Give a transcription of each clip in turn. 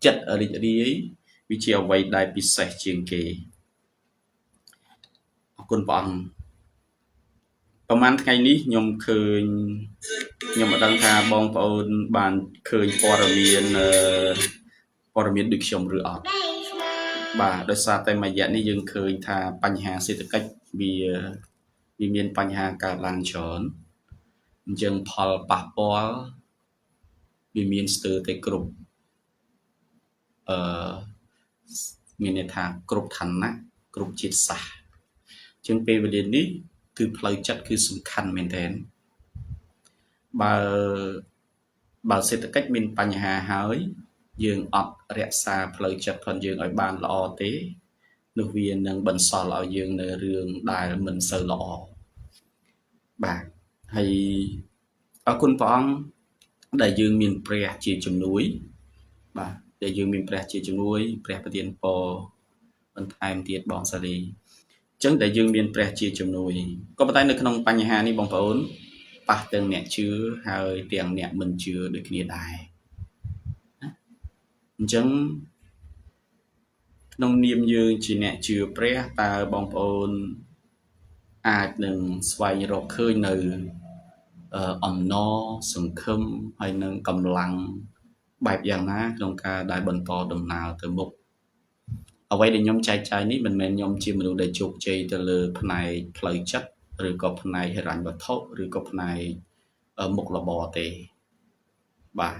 ចិត្តរីករាយវាជាអ្វីដែលពិសេសជាងគេអរគុណព្រះអង្គប្រហែលថ្ងៃនេះខ្ញុំឃើញខ្ញុំមិនដឹងថាបងប្អូនបានឃើញព័ត៌មានព័ត៌មានដូចខ្ញុំឬអត់បាទដោយសារតែមួយរយៈនេះយើងឃើញថាបញ្ហាសេដ្ឋកិច្ចវាវាមានបញ្ហាកើតឡើងច្រើនអញ្ចឹងផលប៉ះពាល់វាមានស្ទើរតែគ្រប់អឺមានន័យថាគ្រប់ឋានៈគ្រប់ជាតិសាសន៍អញ្ចឹងពេលវេលានេះគឺផ្លូវចិត្តគឺសំខាន់មែនទែនបើបើសេដ្ឋកិច្ចមានបញ្ហាហើយយើងអត់រក្សាផ្លូវចិត្តផងយើងឲ្យបានល្អទេនោះវានឹងបន្សល់ឲ្យយើងនៅរឿងដែលមិនសូវល្អបាទហើយអរគុណព្រះអង្គដែលយើងមានព្រះជាជំនួយបាទដែលយើងមានព្រះជាជំនួយព្រះប្រទានពរបន្ថែមទៀតបងសាលីអញ្ចឹងដែលយើងមានព្រះជាជំនួយក៏ប៉ុន្តែនៅក្នុងបញ្ហានេះបងប្អូនប៉ះទាំងអ្នកជឿហើយទាំងអ្នកមិនជឿដូចគ្នាដែរណាអញ្ចឹងក្នុងនាមយើងជាអ្នកជឿព្រះតើបងប្អូនអាចនឹងស្វែងរកឃើញនៅអំណរសង្ឃឹមហើយនឹងកម្លាំងបែបយ៉ាងណាក្នុងការដែលបន្តដំណើរទៅមុខអ្វីដែលខ្ញុំចែកចាយនេះមិនមែនខ្ញុំជាមនុស្សដែលជោគជ័យទៅលើផ្នែកផ្លូវចិត្តឬក៏ផ្នែកហិរញ្ញវត្ថុឬក៏ផ្នែកមុខរបរទេបាទ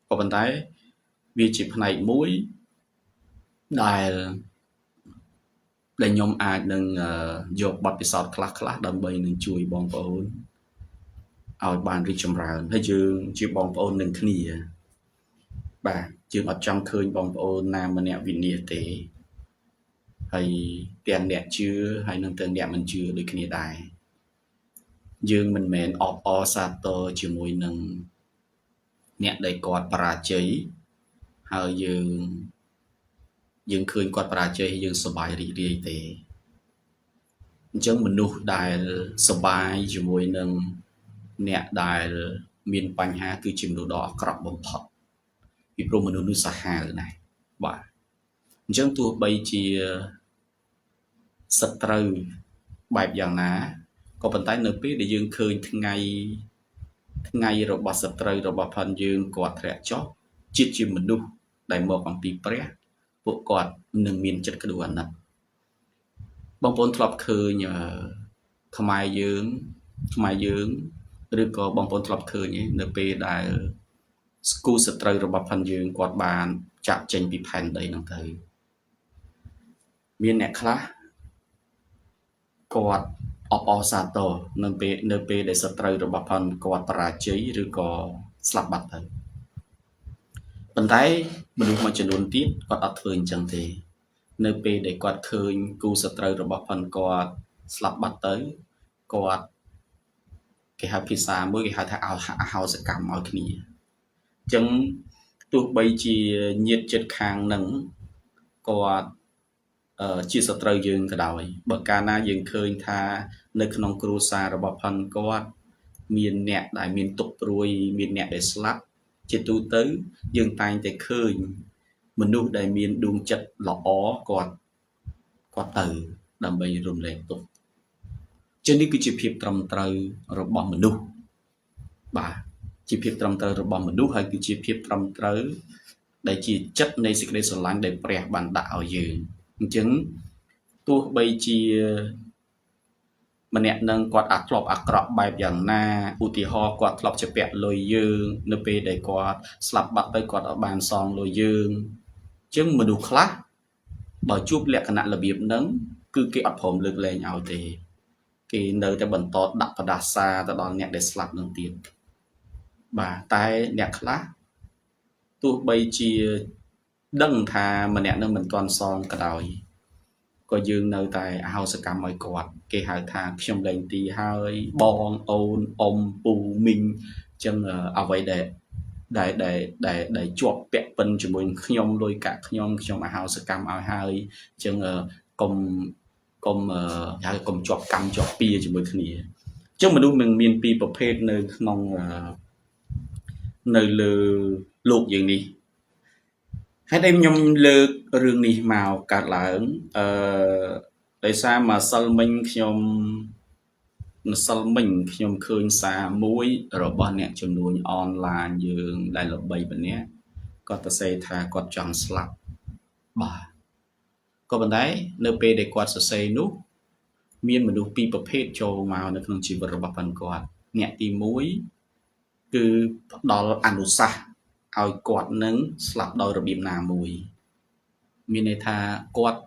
ក៏ប៉ុន្តែវាជាផ្នែកមួយដែលដែលខ្ញុំអាចនឹងយកបទពិសោធន៍ខ្លះៗដើម្បីនឹងជួយបងប្អូនឲ្យបានរីកចម្រើនហើយយើងជាបងប្អូននឹងគ្នាបាទយើងអត់ចង់ឃើញបងប្អូនណាម្នាក់វិនាសទេហើយទាំងអ្នកជឿហើយនិងទាំងអ្នកមិនជឿដូចគ្នាដែរយើងមិនមែនអបអរសាទរជាមួយនឹងអ្នកដែលគាត់បរាជ័យហើយយើងយើងឃើញគាត់បរាជ័យយើងសប្បាយរីករាយទេអញ្ចឹងមនុស្សដែលសប្បាយជាមួយនឹងអ្នកដែលមានបញ្ហាគឺជាមនុស្សដ៏អាក្រក់បំផុតពីព្រោះមនុស្សនោះសាហាវណាស់បាទអញ្ចឹងទោះបីជាសត្រូវបែបយ៉ាងណាក៏ប៉ុន្តែនៅពេលដែលយើងឃើញថ្ងៃថ្ងៃរបស់សត្រូវរបស់ផាន់យើងគាត់ធ្លាក់ចុះជាតិជាមនុស្សដែលមកអំពីព្រះពួកគាត់នឹងមានចិត្តក្ដួលអាណិតបងប្អូនធ្លាប់ឃើញខ្មែរយើងខ្មែរយើងឬក៏បងប្អូនធ្លាប់ឃើញនៅពេលដែលស្គូសត្រូវរបស់ផាន់យើងគាត់បានចាក់ចេញពីផែនដីហ្នឹងទៅមានអ្នកខ្លះគាត់អបអរសាទរនៅពេលនៅពេលដែលសត្រូវរបស់ផាន់គាត់បរាជ័យឬក៏ស្លាប់បាត់ទៅប៉ុន្តែមនុស្សមួយចំនួនទៀតគាត់អត់ធ្វើអញ្ចឹងទេនៅពេលដែលគាត់ឃើញគូសត្រូវរបស់ផាន់គាត់ស្លាប់បាត់ទៅគាត់គេហៅភាសាមួយគេហៅថាអហោសកម្មឲ្យគ្នាអញ្ចឹងទោះបីជាញាតិចិត្តខាងនឹងគាត់ជាសត្រូវយើងក៏ដោយបើកាលណាយើងឃើញថានៅក្នុងគ្រួសាររបស់ផាន់គាត់មានអ្នកដែលមានទុក្ខព្រួយមានអ្នកដែលស្លាប់ជាទូទៅយើងតែងតែឃើញមនុស្សដែលមានដួងចិត្តល្អគាត់គាត់ទៅដើម្បីរំលែកទុក្ខចឹងនេះគឺជាភាពត្រឹមត្រូវរបស់មនុស្សបាទជាភាពត្រឹមត្រូវរបស់មនុស្សហើយគឺជាភាពត្រឹមត្រូវដែលជាចិត្តនៃសេចក្តីស្រឡាញ់ដែលព្រះបានដាក់ឲ្យយើងអញ្ចឹងទោះបីជាម្នាក់នឹងគាត់អាធ្លាប់អាក្រក់បែបយ៉ាងណាឧទាហរណ៍គាត់ធ្លាប់ជាពាក់លុយយើងនៅពេលដែលគាត់ស្លាប់បាត់ទៅគាត់អត់បានសងលុយយើងអញ្ចឹងមនុស្សខ្លះបើជួបលក្ខណៈរបៀបហ្នឹងគឺគេអត់ព្រមលើកលែងឲ្យទេគេនៅតែបន្តដាក់បដាសាទៅដល់អ្នកដែលស្លាប់នឹងទៀតបាទតែអ្នកខ្លះទោះបីជាដឹងថាម្នាក់នឹងមិនទាន់សងក៏ដោយក៏យើងនៅតែអហោសកម្មឲ្យគាត់គេហៅថាខ្ញុំលែងទីហើយបងអូនអ៊ំពូមីងអញ្ចឹងអ្វីដែលដែលដែលដែលដែលជាប់ពាក់ពិនជាមួយខ្ញុំលុយកាក់ខ្ញុំខ្ញុំអហោសកម្មឲ្យហើយអញ្ចឹងកុំកុំហៅកុំជាប់កម្មជាប់ពៀជាមួយគ្នាអញ្ចឹងមនុស្សនឹងមានពីរប្រភេទនៅក្នុងនៅលើលោកយើងនេះ ហេតុអីខ្ញុំលើករឿងនេះមកកើតឡើងអឺដោយសារម្សិលមិញខ្ញុំម្សិលមិញខ្ញុំឃើញសារមួយរបស់អ្នកជំនួញអនឡាញយើងដែលល្បីម្នាក់គាត់ទៅសេថាគាត់ចង់ស្លាប់បាទក៏ប៉ុន្តែនៅពេលដែលគាត់សរសេរនោះមានមនុស្សពីរប្រភេទចូលមកនៅក្នុងជីវិតរបស់គាត់អ្នកទី1គឺផ្ដល់អនុសាសន៍ឲ្យគាត់នឹងស្លាប់ដោយរបៀបណាមួយមានន័យថាគាត់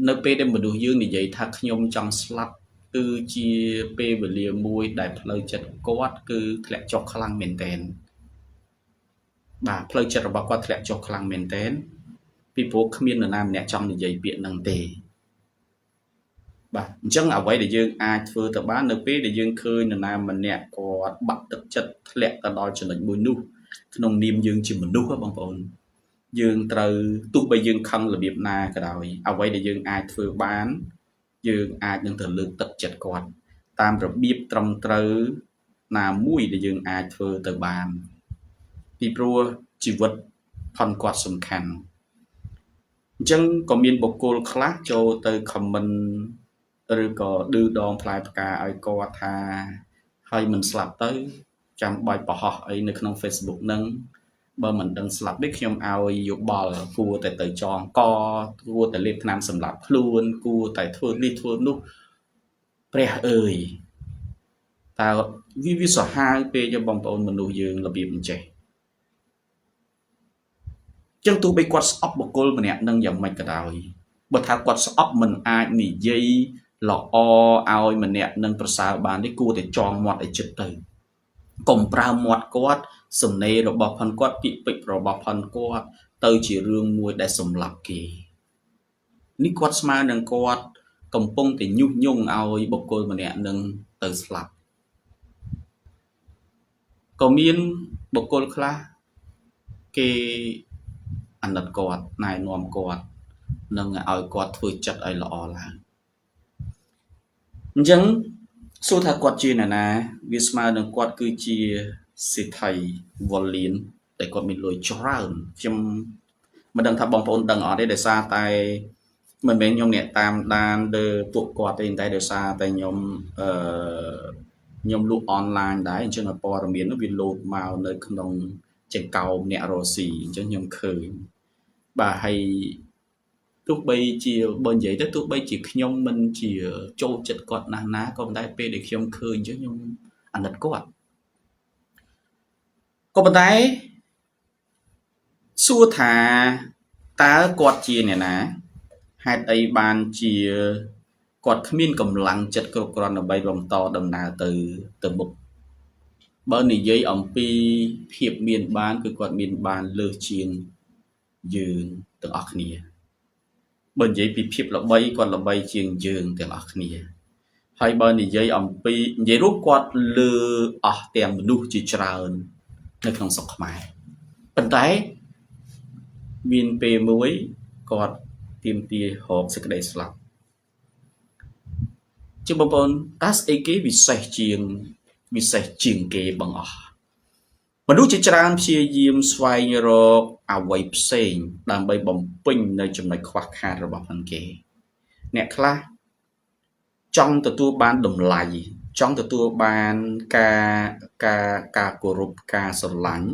នៅពេលដែលមនុស្សយើងនិយាយថាខ្ញុំចង់ស្លាប់គឺជាពេលវេលាមួយដែលផ្លូវចិត្តគាត់គឺធ្លាក់ចុះខ្លាំងមែនទែនបាទផ្លូវចិត្តរបស់គាត់ធ្លាក់ចុះខ្លាំងមែនទែនពីព្រោះគ្មាននរណាម្នាក់ចង់និយាយពាក្យហ្នឹងទេបាទអញ្ចឹងអ្វីដែលយើងអាចធ្វើទៅបាននៅពេលដែលយើងឃើញនរណាម្នាក់គាត់បាក់ទឹកចិត្តធ្លាក់ទៅដល់ចំណុចមួយនោះក្នុងនាមយើងជាមនុស្សបងប្អូនយើងត្រូវទោះបីយើងខឹងរបៀបណាក៏ដោយអ្វីដែលយើងអាចធ្វើបានយើងអាចនឹងទៅលើកទឹកចិត្តគាត់តាមរបៀបត្រឹមត្រូវណាមួយដែលយើងអាចធ្វើទៅបានពីព្រោះជីវិតផនគាត់សំខាន់អញ្ចឹងក៏មានបុគ្គលខ្លះចូលទៅ comment ឬក៏ឌឺដងផ្លែផ្កាឲ្យគាត់ថាហើយមិនស្លាប់ទៅចាំបាច់ប្រហោះអីនៅក្នុង Facebook ហ្នឹងបើមិនដឹងស្លាប់ទេខ្ញុំឲ្យយោបល់គួរតែទៅចងកគួរតែលេបថ្នាំសម្លាប់ខ្លួនគួរតែធ្វើនេះធ្វើនោះព្រះអើយតើវាសាហាវពេកបងប្អូនមនុស្សយើងរបៀបអញ្ចេះចឹងទោះបីគាត់ស្អប់បុគ្គលម្នាក់នឹងយ៉ាងម៉េចក៏ដោយបើថាគាត់ស្អប់មិនអាចនិយាយល្អឲ្យម្នាក់នឹងប្រសើរបានទេគួរតែចងមាត់ឲ្យចិត្តទៅកុំប្រើមាត់គាត់សំណេររបស់ផនគាត់ពាក្យពេចន៍របស់ផនគាត់ទៅជារឿងមួយដែលសម្លាប់គេនេះគាត់ស្មើនឹងគាត់កំពុងតែញុះញង់ឲ្យបុគ្គលម្នាក់នឹងទៅស្លាប់ក៏មានបុគ្គលខ្លះគេអាណិតគាត់ណែនាំគាត់និងឲ្យគាត់ធ្វើចិត្តឲ្យល្អឡើងអញ្ចឹងសួរថាគាត់ជាអ្នកណាវាស្មើនឹងគាត់គឺជាសេដ្ឋីវ៉លលៀនតែគាត់មានលុយច្រើនខ្ញុំមិនដឹងថាបងប្អូនដឹងអត់ទេដោយសារតែមិនមែនខ្ញុំអ្នកតាមដានលើពួកគាត់ទេតែដោយសារតែខ្ញុំខ្ញុំលក់អនឡាញដែរអញ្ចឹងព័ត៌មាននោះវាលោតមកនៅក្នុងចង្កោមអ្នករស់ស៊ីអញ្ចឹងខ្ញុំឃើញបាទហើយទោះបីជាបើនិយាយទៅទោះបីជាខ្ញុំមិនជាចូលចិត្តគាត់ណាស់ណាក៏ប៉ុន្តែពេលដែលខ្ញុំឃើញអញ្ចឹងខ្ញុំអាណិតគាត់ក៏ប៉ុន្តែសួរថាតើគាត់ជាអ្នកណាហេតុអីបានជាគាត់គ្មានកម្លាំងចិត្តគ្រប់គ្រាន់ដើម្បីបន្តដំណើរទៅមុខបើនិយាយអំពីភាពមានបានគឺគាត់មានបានលើសជាងយើងទាំងអស់គ្នាបើនិយាយពីភាពល្បីគាត់ល្បីជាងយើងទាំងអស់គ្នាហើយបើនិយាយអំពីនិយាយរួមគាត់លើអស់ទាំងមនុស្សជាច្រើននៅក្នុងស្រុកខ្មែរប៉ុន្តែមានពេលមួយគាត់ទាមទាររកសេចក្តីស្លាប់ជាបងប្អូនតើស្អីគេពិសេសជាងគេបងអស់មនុស្សជាច្រើនព្យាយាមស្វែងរកអ្វីផ្សេងដើម្បីបំពេញនៅចំណុចខ្វះខាតរបស់ខ្លួនគេអ្នកខ្លះចង់ទទួលបានតម្លៃចង់ទទួលបានការគោរពការស្រឡាញ់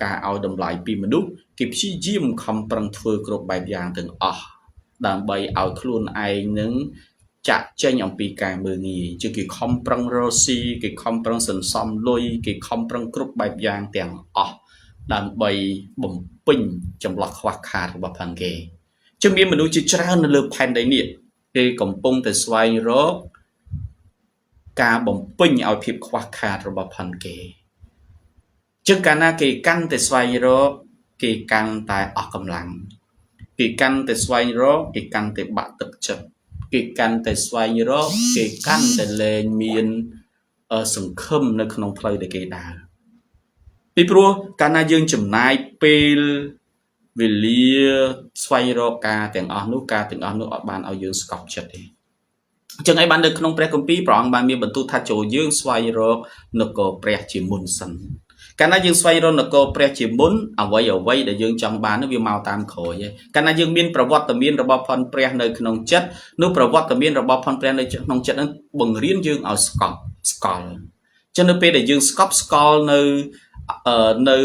ការឲ្យតម្លៃពីមនុស្សគេព្យាយាមខំប្រឹងធ្វើគ្រប់បែបយ៉ាងទាំងអស់ដើម្បីឲ្យខ្លួនឯងនឹងចាក់ចេញអំពីការមើលងាយជាគេខំប្រឹងរកស៊ីគេខំប្រឹងសន្សំលុយគេខំប្រឹងគ្រប់បែបយ៉ាងទាំងអស់ដើម្បីបំពេញចន្លោះខ្វះខាតរបស់ផងគេជាមានមនុស្សជាច្រើននៅលើផែនដីនេះគេកំពុងតែស្វែងរកការបំពេញឲ្យភាពខ្វះខាតរបស់ផនគេជាងកាលណាគេកាន់តែស្វែងរកគេកាន់តែអស់កម្លាំងគេកាន់តែស្វែងរកគេកាន់តែបាក់ទឹកចិត្តគេកាន់តែស្វែងរកគេកាន់តែលែងមានសង្ឃឹមនៅក្នុងផ្លូវដែលគេដើរពីព្រោះកាលណាយើងចំណាយពេលវេលាស្វែងរកការទាំងអស់នោះការទាំងអស់នោះអត់បានឲ្យយើងស្កប់ចិត្តទេអញ្ចឹងឯបាននៅក្នុងព្រះគម្ពីរព្រះអង្គបានមានបន្ទូលថាចូលយើងស្វែងរកនគរព្រះជាមុនសិន កាលណាយើងស្វែងរកនគរព្រះជាមុនអ្វីអ្វីដែលយើងចង់បាននោះវាមកតាមក្រោយហើយកាលណាយើងមានប្រវត្តិមានរបស់ផនព្រះនៅក្នុងចិត្តនោះប្រវត្តិមានរបស់ផនព្រះនៅក្នុងចិត្តនឹងបង្រៀនយើងឲ្យស្កប់ស្កល់ចឹងនៅពេលដែលយើងស្កប់ស្កល់នៅនៅ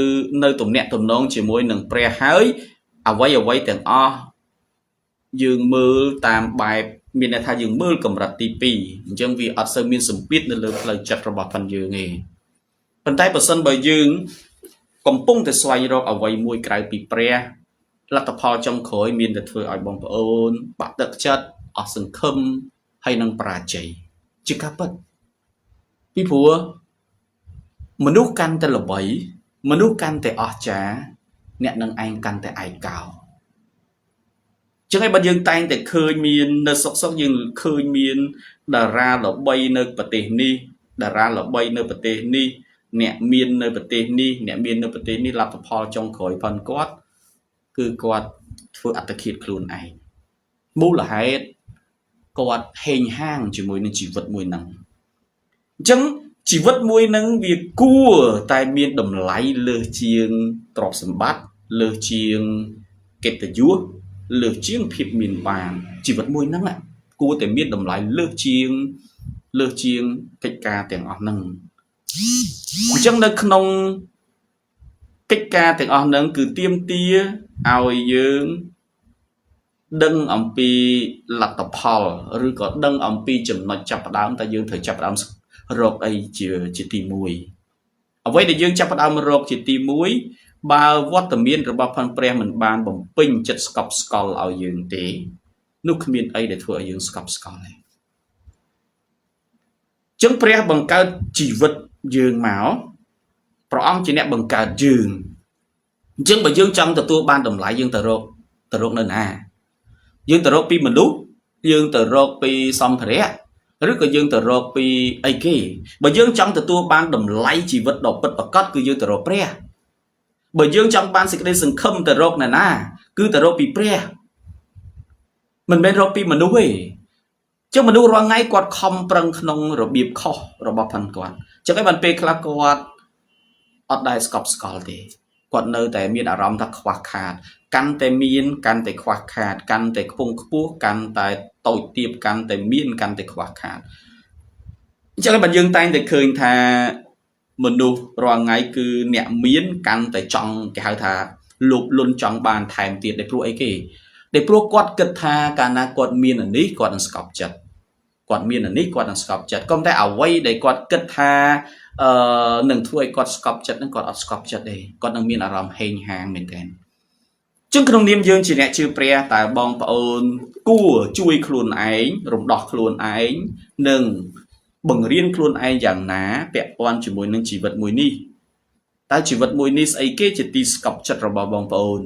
នៅទំនាក់ទំនងជាមួយនឹងព្រះហើយអ្វីអ្វីទាំងអស់យើងមើលតាមបែបមានន័យថាយើងមើលកម្រិតទី2អញ្ចឹងវាអត់សូវមានសម្ពាធនៅលើផ្លូវចិត្តរបស់ផាន់យើងទេប៉ុន្តែបើសិនបើយើងកំពុងតែស្វែងរកអ្វីមួយក្រៅពីព្រះលទ្ធផលចុងក្រោយមានតែធ្វើឲ្យបងប្អូនបាក់ទឹកចិត្តអស់សង្ឃឹមហើយនឹងបរាជ័យជាការពិតពីព្រោះមនុស្សកាន់តែល្បីមនុស្សកាន់តែអស្ចារ្យអ្នកនឹងឯងកាន់តែឯកោចឹងឯងបើយើងតែងតែឃើញមាននៅសុកសុកយើងឃើញមានតារាល្បីនៅប្រទេសនេះតារាល្បីនៅប្រទេសនេះអ្នកមាននៅប្រទេសនេះអ្នកមាននៅប្រទេសនេះលទ្ធផលចុងក្រោយផងគាត់គឺគាត់ធ្វើអត្តឃាតខ្លួនឯងមូលហេតុគាត់ហេងហាងជាមួយនឹងជីវិតមួយហ្នឹងអញ្ចឹងជីវិតមួយហ្នឹងវាគួរតែមានតម្លៃលើសជាងទ្រព្យសម្បត្តិលើសជាងកិត្តិយសលើសជាងភាពមានបានជីវិតមួយហ្នឹងគួរតែមានតម្លៃលើសជាងកិច្ចការទាំងអស់ហ្នឹងអញ្ចឹងនៅក្នុងកិច្ចការទាំងអស់ហ្នឹងគឺទាមទារឲ្យយើងដឹងអំពីលទ្ធផលឬក៏ដឹងអំពីចំណុចចាប់ផ្ដើមតែយើងត្រូវចាប់ផ្ដើមរកអីជាទី1អ្វីដែលយើងចាប់ផ្ដើមរកជាទី1បើវត្តមានរបស់ផនព្រះមិនបានបំពេញចិត្តស្កប់ស្កល់ឲ្យយើងទេនោះគ្មានអីដែលធ្វើឲ្យយើងស្កប់ស្កល់ទេចឹងព្រះបង្កើតជីវិតយើងមកព្រះអង្គជាអ្នកបង្កើតយើងអញ្ចឹងបើយើងចង់ទទួលបានតម្លៃយើងទៅរកនៅណាយើងទៅរកពីមនុស្សយើងទៅរកពីសម្ភារៈឬក៏យើងទៅរកពីអីគេបើយើងចង់ទទួលបានតម្លៃជីវិតដ៏ពិតប្រាកដគឺយើងទៅរកព្រះបើយើងចង់បានសេចក្តីសង្ឃឹមទៅរកអ្នកណាគឺទៅរកពីព្រះមិនមែនរកពីមនុស្សទេចឹងមនុស្សរាល់ថ្ងៃគាត់ខំប្រឹងក្នុងរបៀបខុសរបស់ផាន់គាត់ចឹងឯងបានពេលខ្លះគាត់អត់ដែលស្កប់ស្កល់ទេគាត់នៅតែមានអារម្មណ៍ថាខ្វះខាតកាន់តែមានកាន់តែខ្វះខាតកាន់តែខ្ពង់ខ្ពស់កាន់តែតូចទាបកាន់តែមានកាន់តែខ្វះខាតអញ្ចឹងបានយើងតែងតែឃើញថាមនុស្សរាល់ថ្ងៃគឺអ្នកមានកាន់តែចង់គេហៅថាលោភលន់ចង់បានថែមទៀតដែលព្រោះអីគេដែលព្រោះគាត់គិតថាកាលណាគាត់មានអានេះគាត់នឹងស្កប់ចិត្តគាត់មានអានេះគាត់នឹងស្កប់ចិត្តក៏តែអ្វីដែលគាត់គិតថានឹងធ្វើឲ្យគាត់ស្កប់ចិត្តនឹងគាត់អត់ស្កប់ចិត្តទេគាត់នឹងមានអារម្មណ៍ហេងហាងមែនទែនចឹងក្នុងនាមយើងជាអ្នកជឿព្រះតើបងប្អូនគួរជួយខ្លួនឯងរំដោះខ្លួនឯងនិងបង្រៀនខ្លួនឯងយ៉ាងណាពាក់ព័ន្ធជាមួយនឹងជីវិតមួយនេះតើជីវិតមួយនេះស្អីគេជាទីស្កប់ចិត្តរបស់បងប្អូន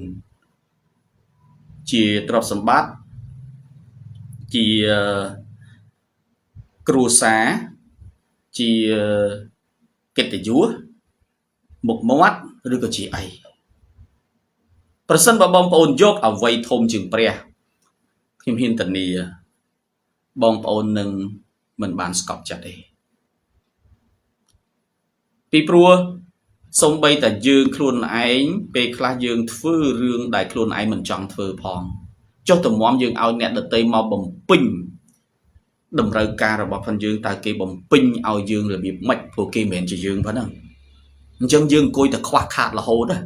ជាទ្រព្យសម្បត្តិជាគ្រួសារជាកិត្តិយសមុខមាត់ឬក៏ជាអីប្រសិនបើបងប្អូនយកអ្វីធំជាងព្រះខ្ញុំហ៊ានធានាបងប្អូននឹងមិនបានស្កប់ចិត្តទេពីព្រោះសូម្បីតែយើងខ្លួនឯងពេលខ្លះយើងធ្វើរឿងដែលខ្លួនឯងមិនចង់ធ្វើផងចុះតម្រាំយើងឲ្យអ្នកដទៃមកបំពេញតម្រូវការរបស់ផងយើងតើគេបំពេញឲ្យយើងរបៀបម៉េចព្រោះគេមិនមែនជាយើងប៉ុណ្ណឹងអញ្ចឹងយើងអង្គុយតែខ្វះខាតរហូតណា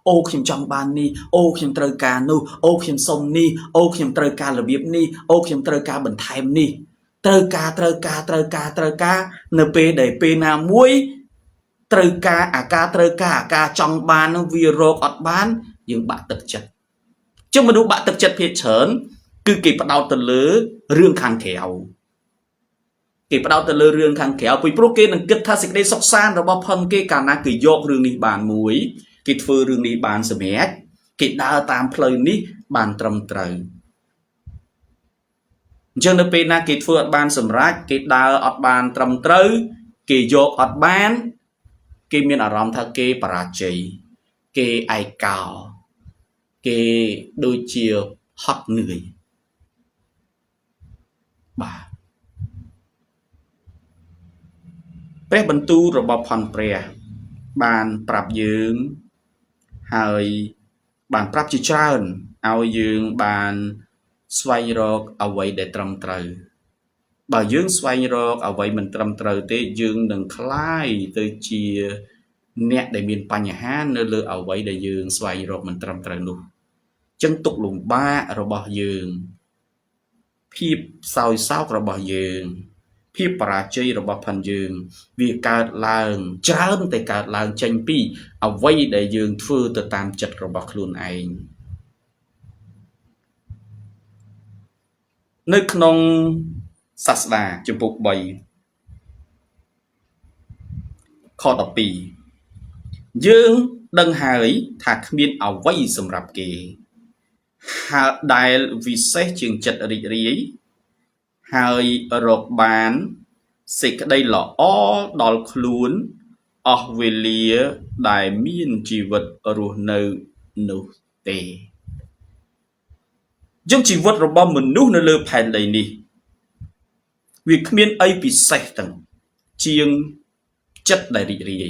អូខ្ញុំចង់បាននេះអូខ្ញុំត្រូវការនោះអូខ្ញុំសុំនេះអូខ្ញុំត្រូវការរបៀបនេះអូខ្ញុំត្រូវការបន្ថែមនេះត្រូវការត្រូវការត្រូវការត្រូវការនៅពេលដែលពេលណាមួយត្រូវការអាការត្រូវការអាការចង់បាននឹងវារកអត់បានយើងបាក់ទឹកចិត្តចឹងមនុស្សបាក់ទឹកចិត្តភាគច្រើនគឺគេផ្ដោតទៅលើរឿងខាងក្រៅគេផ្ដោតទៅលើរឿងខាងក្រៅពីព្រោះគេនឹងគិតថាសេចក្តីសុខសាន្តរបស់ផនគេកាលណាគេយករឿងនេះបានមួយគេធ្វើរឿងនេះបានសម្រេចគេដើរតាមផ្លូវនេះបានត្រឹមត្រូវអញ្ចឹងនៅពេលណាគេធ្វើអត់បានសម្រេចគេដើរអត់បានត្រឹមត្រូវគេយកអត់បានគេមានអារម្មណ៍ថាគេបរាជ័យគេឯកោគេដូចជាហត់នឿយបាទព្រះបន្ទូលរបស់ផនព្រះ បានប្រាប់យើងហើយបានប្រាប់ជាច្រើនឲ្យយើងបានស្វែងរកអ្វីដែលត្រឹមត្រូវបើយើងស្វែងរកអ្វីមិនត្រឹមត្រូវទេយើងនឹងក្លាយទៅជាអ្នកដែលមានបញ្ហានៅលើអ្វីដែលយើងស្វែងរកមិនត្រឹមត្រូវនោះចឹងទុក្ខលំបាករបស់យើងភាពសោយសោករបស់យើងភាពបរាជ័យរបស់ផាន់យើងវាកើតឡើងច្រើនតែកើតឡើងចេញពីអ្វីដែលយើងធ្វើទៅតាមចិត្តរបស់ខ្លួនឯងនៅក្នុងសាស្តាជំពូក3ខ12យើងដឹងហើយថាគ្មានអ្វីសម្រាប់គេហើយដែលវិសេសជាងចិត្តរីករាយហើយរកបានសេចក្តីល្អដល់ខ្លួនអស់វេលាដែលមានជីវិតរស់នៅនោះទេយើងជីវិតរបស់មនុស្សនៅលើផែនដីនេះវាគ្មានអីពិសេសទាំងជាងចិត្តដែលរីករាយ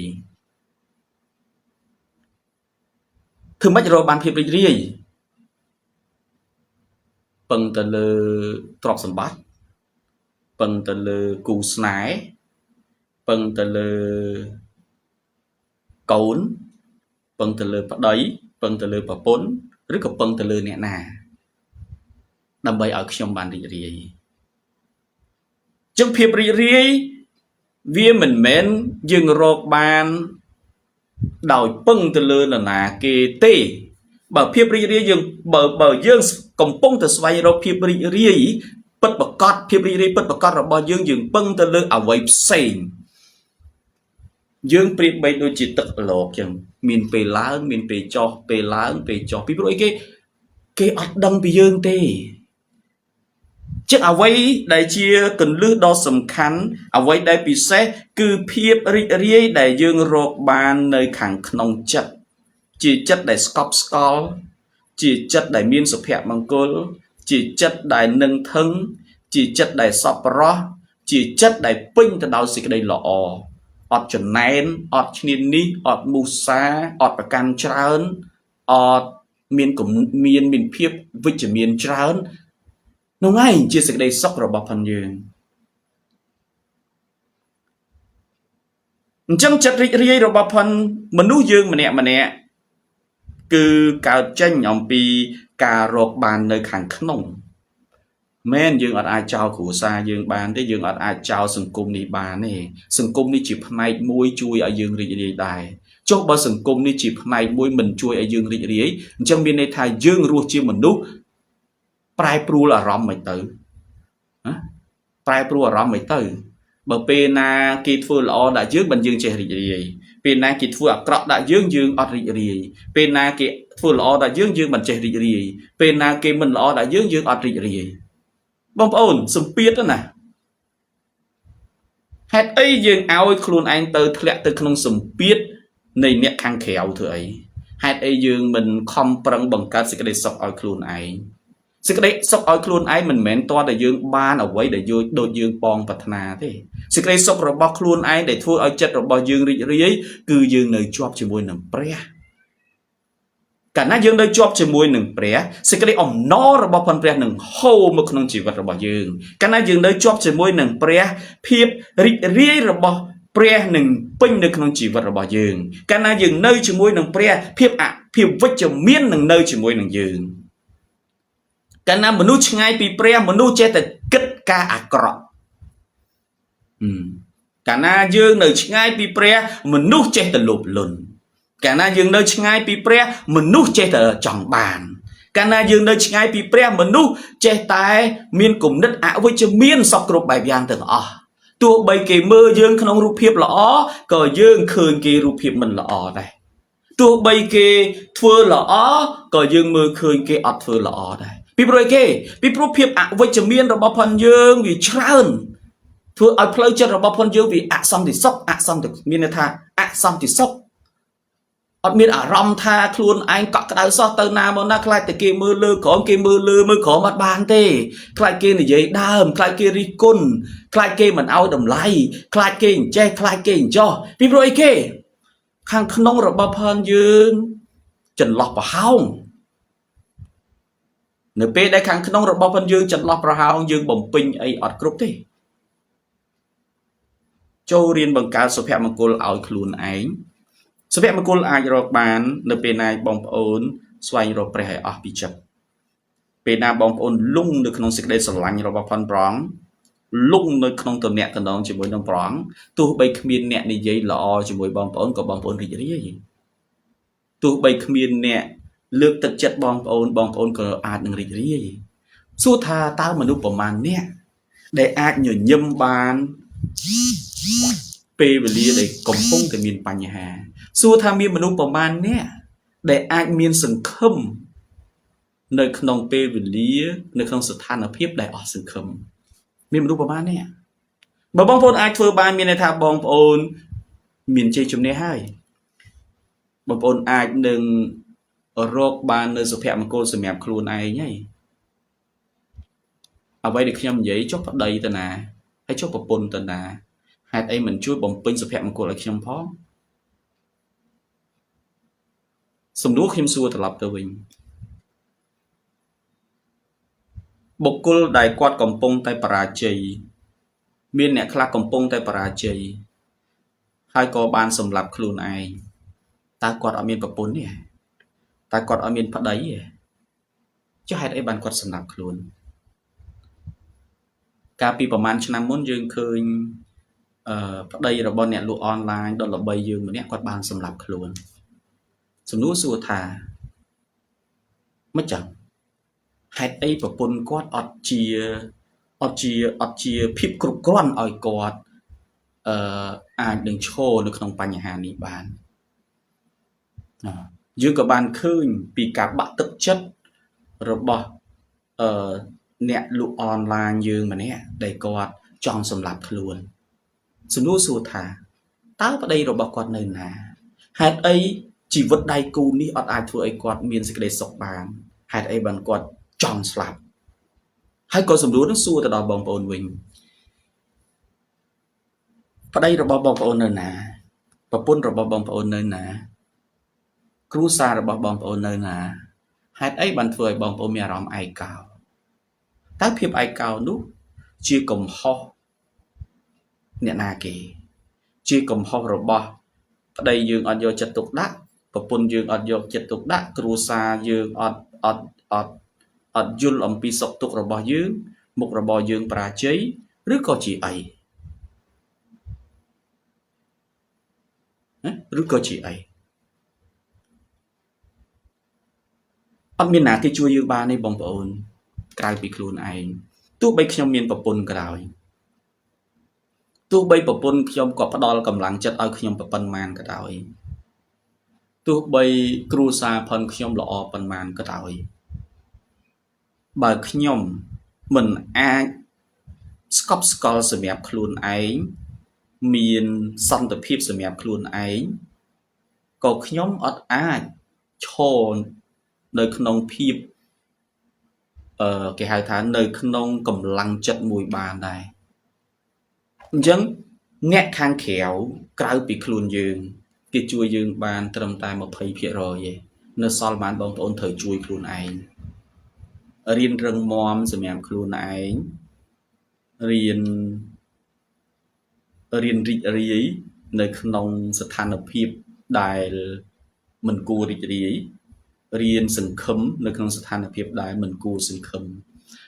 ធ្វើម៉េចរកបានភាពរីករាយពឹងទៅលើទ្រព្យសម្បត្តិពឹងទៅលើគូស្នេហ៍ពឹងទៅលើកូនពឹងទៅលើប្តីពឹងទៅលើប្រពន្ធឬក៏ពឹងទៅលើអ្នកណាដើម្បីឲ្យខ្ញុំបានរីករាយចឹងភាពរីករាយវាមិនមែនយើងរកបានដោយពឹងទៅលើនរណាគេទេបើភាពរីករាយយើងបើយើងកំពុងតែស្វែងរកភាពរីករាយពិតប្រាកដភាពរីករាយពិតប្រាកដរបស់យើងយើងពឹងទៅលើអ្វីផ្សេងយើងប្រៀបបីដូចជាទឹកឡូកចឹងមានពេលឡើងមានពេលចុះពេលឡើងពេលចុះពីព្រោះអីគេអត់ដឹងពីយើងទេចឹងអ្វីដែលជាគន្លឹះដ៏សំខាន់អ្វីដែលពិសេសគឺភាពរីករាយដែលយើងរកបាននៅខាងក្នុងចិត្តជាចិត្តដែលស្កប់ស្កល់ជាចិត្តដែលមានសុភមង្គលជាចិត្តដែលនឹងថឹងជាចិត្តដែលសប្បុរសជាចិត្តដែលពេញទៅដោយសេចក្តីល្អអត់ចំណែនអត់ឈ្នានីសអត់មូសាអត់ប្រកាន់ច្រើនអត់មានមានភាពវិជ្ជមានច្រើននោះឯងជាសេចក្តីសុខរបស់ផាន់យើងអញ្ចឹងចិត្តរីករាយរបស់ផាន់មនុស្សយើងម្នាក់ម្នាក់គឺកើតចេញអំពីការរកបាននៅខាងក្នុងមែនយើងអត់អាចចោលគ្រួសារយើងបានទេយើងអត់អាចចោលសង្គមនេះបានទេសង្គមនេះជាផ្នែកមួយជួយឲ្យយើងរីករាយដែរចុះបើសង្គមនេះជាផ្នែកមួយមិនជួយឲ្យយើងរីករាយអញ្ចឹងមានន័យថាយើងរស់ជាមនុស្សប្រែប្រួលអារម្មណ៍មិនទៅណាប្រែប្រួលអារម្មណ៍មិនទៅបើពេលណាគេធ្វើល្អដាក់យើងមិនយើងចេះរីករាយពេលណាគេធ្វើអាក្រក់ដាក់យើងយើងអត់រីករាយពេលណាគេធ្វើល្អដាក់យើងយើងមិនចេះរីករាយពេលណាគេមិនល្អដាក់យើងយើងអត់រីករាយបងប្អូនសម្ពាធណាហេតុអីយើងឲ្យខ្លួនឯងទៅធ្លាក់ទៅក្នុងសម្ពាធនៃអ្នកខាងក្រៅធ្វើអីហេតុអីយើងមិនខំប្រឹងបង្កើតសេចក្តីសុខឲ្យខ្លួនឯងសេចក្តីសុខឲ្យខ្លួនឯងមិនមែនតើតែយើងបានអ្វីដែលយើងដូចយើងប៉ងប្រាថ្នាទេសេចក្តីសុខរបស់ខ្លួនឯងដែលធ្វើឲ្យចិត្តរបស់យើងរីករាយគឺយើងនៅជាប់ជាមួយនឹងព្រះកាលណាយើងនៅជាប់ជាមួយនឹងព្រះសេចក្តីអំណររបស់ព្រះនឹងហូរមកក្នុងជីវិតរបស់យើងកាលណាយើងនៅជាប់ជាមួយនឹងព្រះភាពរីករាយរបស់ព្រះនឹងពេញនៅក្នុងជីវិតរបស់យើងកាលណាយើងនៅជាមួយនឹងព្រះភាពវិជ្ជមាននឹងនៅជាមួយនឹងយើងកាលណាមនុស្សឆ្ងាយពីព្រះមនុស្សចេះតែគិតការអាក្រក់កាលណាយើងនៅឆ្ងាយពីព្រះមនុស្សចេះតែលោភលន់កាលណាយើងនៅឆ្ងាយពីព្រះមនុស្សចេះតែចង់បានកាលណាយើងនៅឆ្ងាយពីព្រះមនុស្សចេះតែមានគំនិតអវិជ្ជមានសពគ្រប់បែបយ៉ាងទាំងអស់ទោះបីគេមើលយើងក្នុងរូបភាពល្អក៏យើងឃើញគេរូបភាពមិនល្អដែរទោះបីគេធ្វើល្អក៏យើងមើលឃើញគេអត់ធ្វើល្អដែរពីព្រោះគេពីព្រោះភាពអវិជ្ជមានរបស់ផនយើងវាច្រើនធ្វើឲ្យផ្លូវចិត្តរបស់ផនយើងវាអសន្តិសុខអសន្តិមានន័យថាអសន្តិសុខអត់មានអារម្មណ៍ថាខ្លួនឯងកក់ក្ដៅសោះទៅណាមកណាខ្លាចតែគេមើលលើក្រោមគេមើលលើមើលក្រោមអត់បានទេខ្លាចគេនិយាយដើមខ្លាចគេរិះគន់ខ្លាចគេមិនឲ្យតម្លៃខ្លាចគេអញ្ចេះខ្លាចគេអញ្ចោះពីព្រោះអីគេ ខាងក្នុងរបស់ផងយើងចន្លោះប្រហោងនៅពេលដែលខាងក្នុងរបស់ផងយើងចន្លោះប្រហោងយើងបំពេញអីអត់គ្រប់ទេចូលរៀនបង្កើតសុភមង្គលឲ្យខ្លួនឯងសុភមង្គលអាចរកបាននៅពេលណាបងប្អូនស្វែងរកព្រះឲ្យអស់ពីចិត្តពេលណាបងប្អូនលងនៅក្នុងសេចក្តីស្រឡាញ់របស់ផនប្រងលងនៅក្នុងទំនាក់ទំនងជាមួយនឹងប្រងទោះបីគ្មានអ្នកនិយាយល្អជាមួយបងប្អូនក៏បងប្អូនរីករាយទោះបីគ្មានអ្នកលើកទឹកចិត្តបងប្អូនបងប្អូនក៏អាចនឹងរីករាយសួរថាតើមនុស្សប្រមាណអ្នកដែលអាចញញឹមបានពេលវេលាដែលកំពុងតែមានបញ្ហាសួរថាមានមនុស្សប្រមាណអ្នកដែលអាចមានសង្ឃឹមនៅក្នុងពេលវេលានៅក្នុងស្ថានភាពដែលអស់សង្ឃឹមមានមនុស្សប្រមាណអ្នកបើបងប្អូនអាចធ្វើបានមានន័យថាបងប្អូនមានជ័យជំនះហើយបងប្អូនអាចនឹងរកបាននៅសុភមង្គលសម្រាប់ខ្លួនឯងហើយអ្វីដែលខ្ញុំនិយាយចុះប្តីទៅណាហើយចុះប្រពន្ធទៅណាហេតុអីមិនជួយបំពេញសុភមង្គលឲ្យខ្ញុំផងសំណួរខ្ញុំសួរត្រឡប់ទៅវិញបុគ្គលដែលគាត់កំពុងតែបរាជ័យមានអ្នកខ្លះកំពុងតែបរាជ័យហើយក៏បានសម្លាប់ខ្លួនឯងតើគាត់អត់មានប្រពន្ធទេតើគាត់អត់មានប្តីទេចុះហេតុអីបានគាត់សម្លាប់ខ្លួនកាលពីប្រហែលឆ្នាំមុនយើងឃើញប្តីរបស់អ្នកលក់អនឡាញដ៏ល្បីយើងម្នាក់គាត់បានសម្លាប់ខ្លួនសំណួរសួរថាមិនចឹងហេតុអីប្រពន្ធគាត់អត់ជាភាពគ្រប់គ្រាន់ឲ្យគាត់អាចនឹងឈរនៅក្នុងបញ្ហានេះបានយើងក៏បានឃើញពីការបាក់ទឹកចិត្តរបស់អ្នកលក់អនឡាញយើងម្នាក់ដែលគាត់ចង់សម្លាប់ខ្លួនសំណួរសួរថាតើប្តីរបស់គាត់នៅណាហេតុអីជីវិតដៃគូនេះអត់អាចធ្វើឲ្យគាត់មានសេចក្តីសុខបានហេតុអីបានគាត់ចង់ស្លាប់ហើយក៏សំណួរនឹងសួរទៅដល់បងប្អូនវិញប្តីរបស់បងប្អូននៅណាប្រពន្ធរបស់បងប្អូននៅណាគ្រួសាររបស់បងប្អូននៅណាហេតុអីបានធ្វើឲ្យបងប្អូនមានអារម្មណ៍ឯកោតើភាពឯកោនោះជាកំហុសអ្នកណាគេជាកំហុសរបស់ប្តីយើងអត់យកចិត្តទុកដាក់ប្រពន្ធយើងអត់យកចិត្តទុកដាក់គ្រួសារយើងអត់យល់អំពីសុខទុក្ខរបស់យើងមុខរបរយើងបរាជ័យឬក៏ជាអីឬក៏ជាអីអត់មានណាគេជួយយើងបានទេបងប្អូនក្រៅពីខ្លួនឯងទោះបីខ្ញុំមានប្រពន្ធក៏ដោយទោះបីប្រពន្ធខ្ញុំក៏ផ្ដល់កម្លាំងចិត្តឲ្យខ្ញុំប៉ុន្មានក៏ដោយទោះបីគ្រួសារផនខ្ញុំល្អប៉ុន្មានក៏ដោយបើខ្ញុំមិនអាចស្កប់ស្កល់សម្រាប់ខ្លួនឯងមានសន្តិភាពសម្រាប់ខ្លួនឯងក៏ខ្ញុំអត់អាចឈរនៅក្នុងភាពគេហៅថានៅក្នុងកម្លាំងចិត្តមួយបានដែរអញ្ចឹងអ្នកខាងក្រៅក្រៅពីខ្លួនយើងគេជួយយើងបានត្រឹមតែ 20% ទេនៅសល់បានបងប្អូនត្រូវជួយខ្លួនឯងរៀនរឹងមាំសម្រាប់ខ្លួនឯងរៀនរីករាយនៅក្នុងស្ថានភាពដែលមិនគួររីករាយរៀនសង្ឃឹមនៅក្នុងស្ថានភាពដែលមិនគួរសង្ឃឹម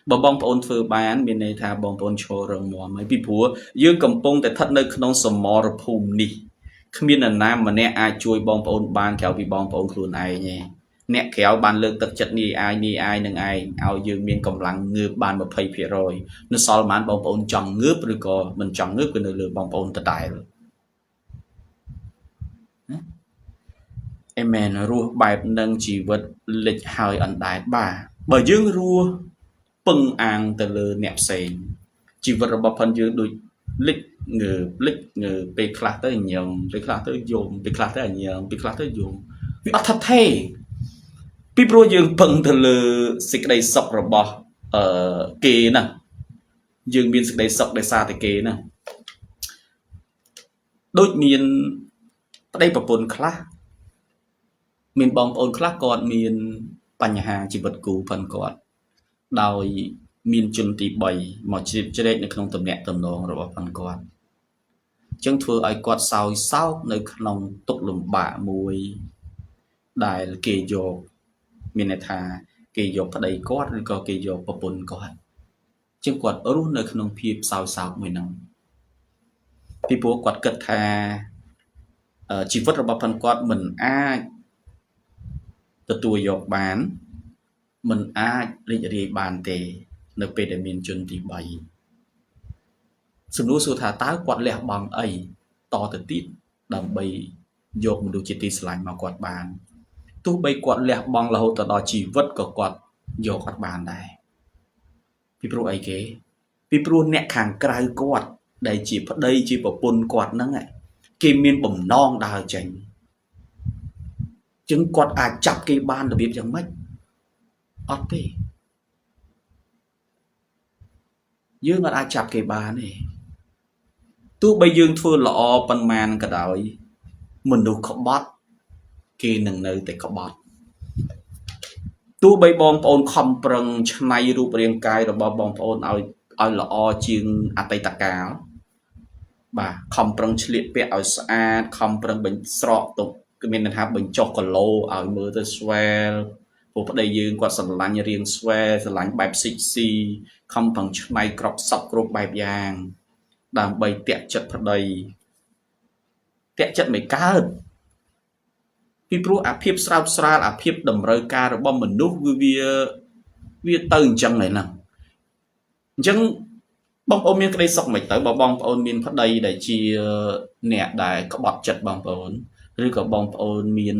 បើបងប្អូនធ្វើបានមានន័យថាបងប្អូនឈររឹងមាំហើយពីព្រោះយើងកំពុងតែស្ថិតនៅក្នុងសមរភូមិនេះគ្មាននរណាម្នាក់អាចជួយបងប្អូនបានក្រៅពីបងប្អូនខ្លួនឯងទេអ្នកក្រៅបានលើកទឹកចិត្តនេះអាយនេះអាយនឹងឯងឲ្យយើងមានកម្លាំងងើបបាន 20% នៅសល់បានបងប្អូនចង់ងើបឬក៏មិនចង់ងើបគឺនៅលើបងប្អូនដដែលអេមែនរស់បែបនឹងជីវិតលិចហើយអណ្ដែតបាទបើយើងរស់ពឹងអាងទៅលើអ្នកផ្សេងជីវិតរបស់ផិនយើងដូចលិចងើបលិចងើបពេលខ្លះទៅញឹមពេលខ្លះទៅយំពេលខ្លះទៅញឹមពេលខ្លះទៅយំវាអត់ថិតថេរពីព្រោះយើងពឹងទៅលើសេចក្តីសុខរបស់គេណាយើងមានសេចក្តីសុខដោយសារតែគេណាដូចមាន ប្តីប្រពន្ធខ្លះមានបងប្អូនខ្លះគាត់មានបញ្ហាជីវិតគូផងគាត់ដោយមានជនទី3មកជ្រៀតជ្រែកនៅក្នុងទំនាក់ទំនងរបស់ផងគាត់ចឹងធ្វើឲ្យគាត់សោយសោកនៅក្នុងទុក្ខលំបាកមួយដែលគេយកមានន័យថាគេយកប្តីគាត់ឬក៏គេយកប្រពន្ធគាត់ចឹងគាត់រស់នៅក្នុងភាពសោយសោកមួយហ្នឹងពីព្រោះគាត់គិតថាជីវិតរបស់ផងគាត់មិនអាចទទួលយកបានមិនអាចរីករាយបានទេនៅពេលដែលមានជនទី3សំណួរសួរថាតើគាត់លះបង់អីតទៅទៀតដើម្បីយកមនុស្សជាទីស្រឡាញ់មកគាត់បានទោះបីគាត់លះបង់រហូតទៅដល់ជីវិតក៏គាត់យកអត់បានដែរពីព្រោះអីគេពីព្រោះអ្នកខាងក្រៅគាត់ដែលជាប្តីជាប្រពន្ធគាត់ហ្នឹងគេមានបំណងដើរចេញចឹងគាត់អាចចាប់គេបានរបៀបយ៉ាងម៉េចអត់ទេយើងអត់អាចចាប់គេបានទេទោះបីយើងធ្វើល្អប៉ុន្មានក៏ដោយមនុស្សក្បត់គេនឹងនៅតែក្បត់ទោះបីបងប្អូនខំប្រឹងច្នៃរូបរាងកាយរបស់បងប្អូនឲ្យល្អជាងអតីតកាលបាទខំប្រឹងឆ្លៀតពាក់ឲ្យស្អាតខំប្រឹងបញ្ស្រកទុកគឺមានន័យថាបញ្ចុះគីឡូឲ្យមើលទៅស្វែលព្រោះប្តីយើងគាត់ស្រឡាញ់រាងស្វែលស្រឡាញ់បែបស៊ីស៊ីខំប្រឹងច្នៃក្របសពគ្រប់បែបយ៉ាងដើម្បីតាក់ចិត្តប្តីតាក់ចិត្តមិនកើតពីព្រោះអាភាពស្រោតស្រាលអាភាពតម្រូវការរបស់មនុស្សគឺវាទៅអញ្ចឹងហើយហ្នឹងអញ្ចឹងបងប្អូនមានក្តីសុខមិនទៅបើបងប្អូនមានប្តីដែលជាអ្នកដែលក្បត់ចិត្តបងប្អូនឬក៏បងប្អូនមាន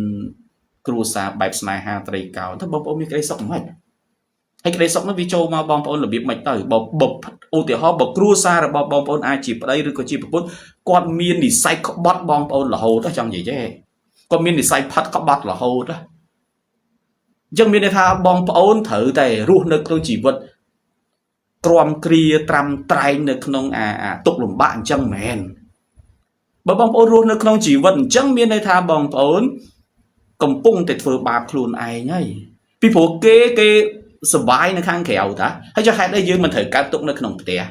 គ្រួសារបែបស្នេហាត្រីកោណទៅបងប្អូនមានក្តីសុខមិនហើយក្តីសុខនោះវាចូលមកបងប្អូនរបៀបមិនទៅបើឧទាហរណ៍បើគ្រួសាររបស់បងប្អូនអាចជាប្តីឬក៏ជាប្រពន្ធគាត់មាននិស័យក្បត់បងប្អូនរហូតចង់និយាយទេគាត់មាននិស័យផាត់ក្បត់រហូតអញ្ចឹងមានន័យថាបងប្អូនត្រូវតែរស់នៅក្នុងជីវិតទ្រាំគ្រាត្រាំត្រែងនៅក្នុងអាទុក្ខលំបាកអញ្ចឹងមែនបើបងប្អូនរស់នៅក្នុងជីវិតអញ្ចឹងមានន័យថាបងប្អូនកំពុងតែធ្វើបាបខ្លួនឯងហើយពីព្រោះគេសបាយនៅខាងក្រៅតាហើយចុះហេតុអីយើងមិនត្រូវកើតទុកនៅក្នុងផ្ទះ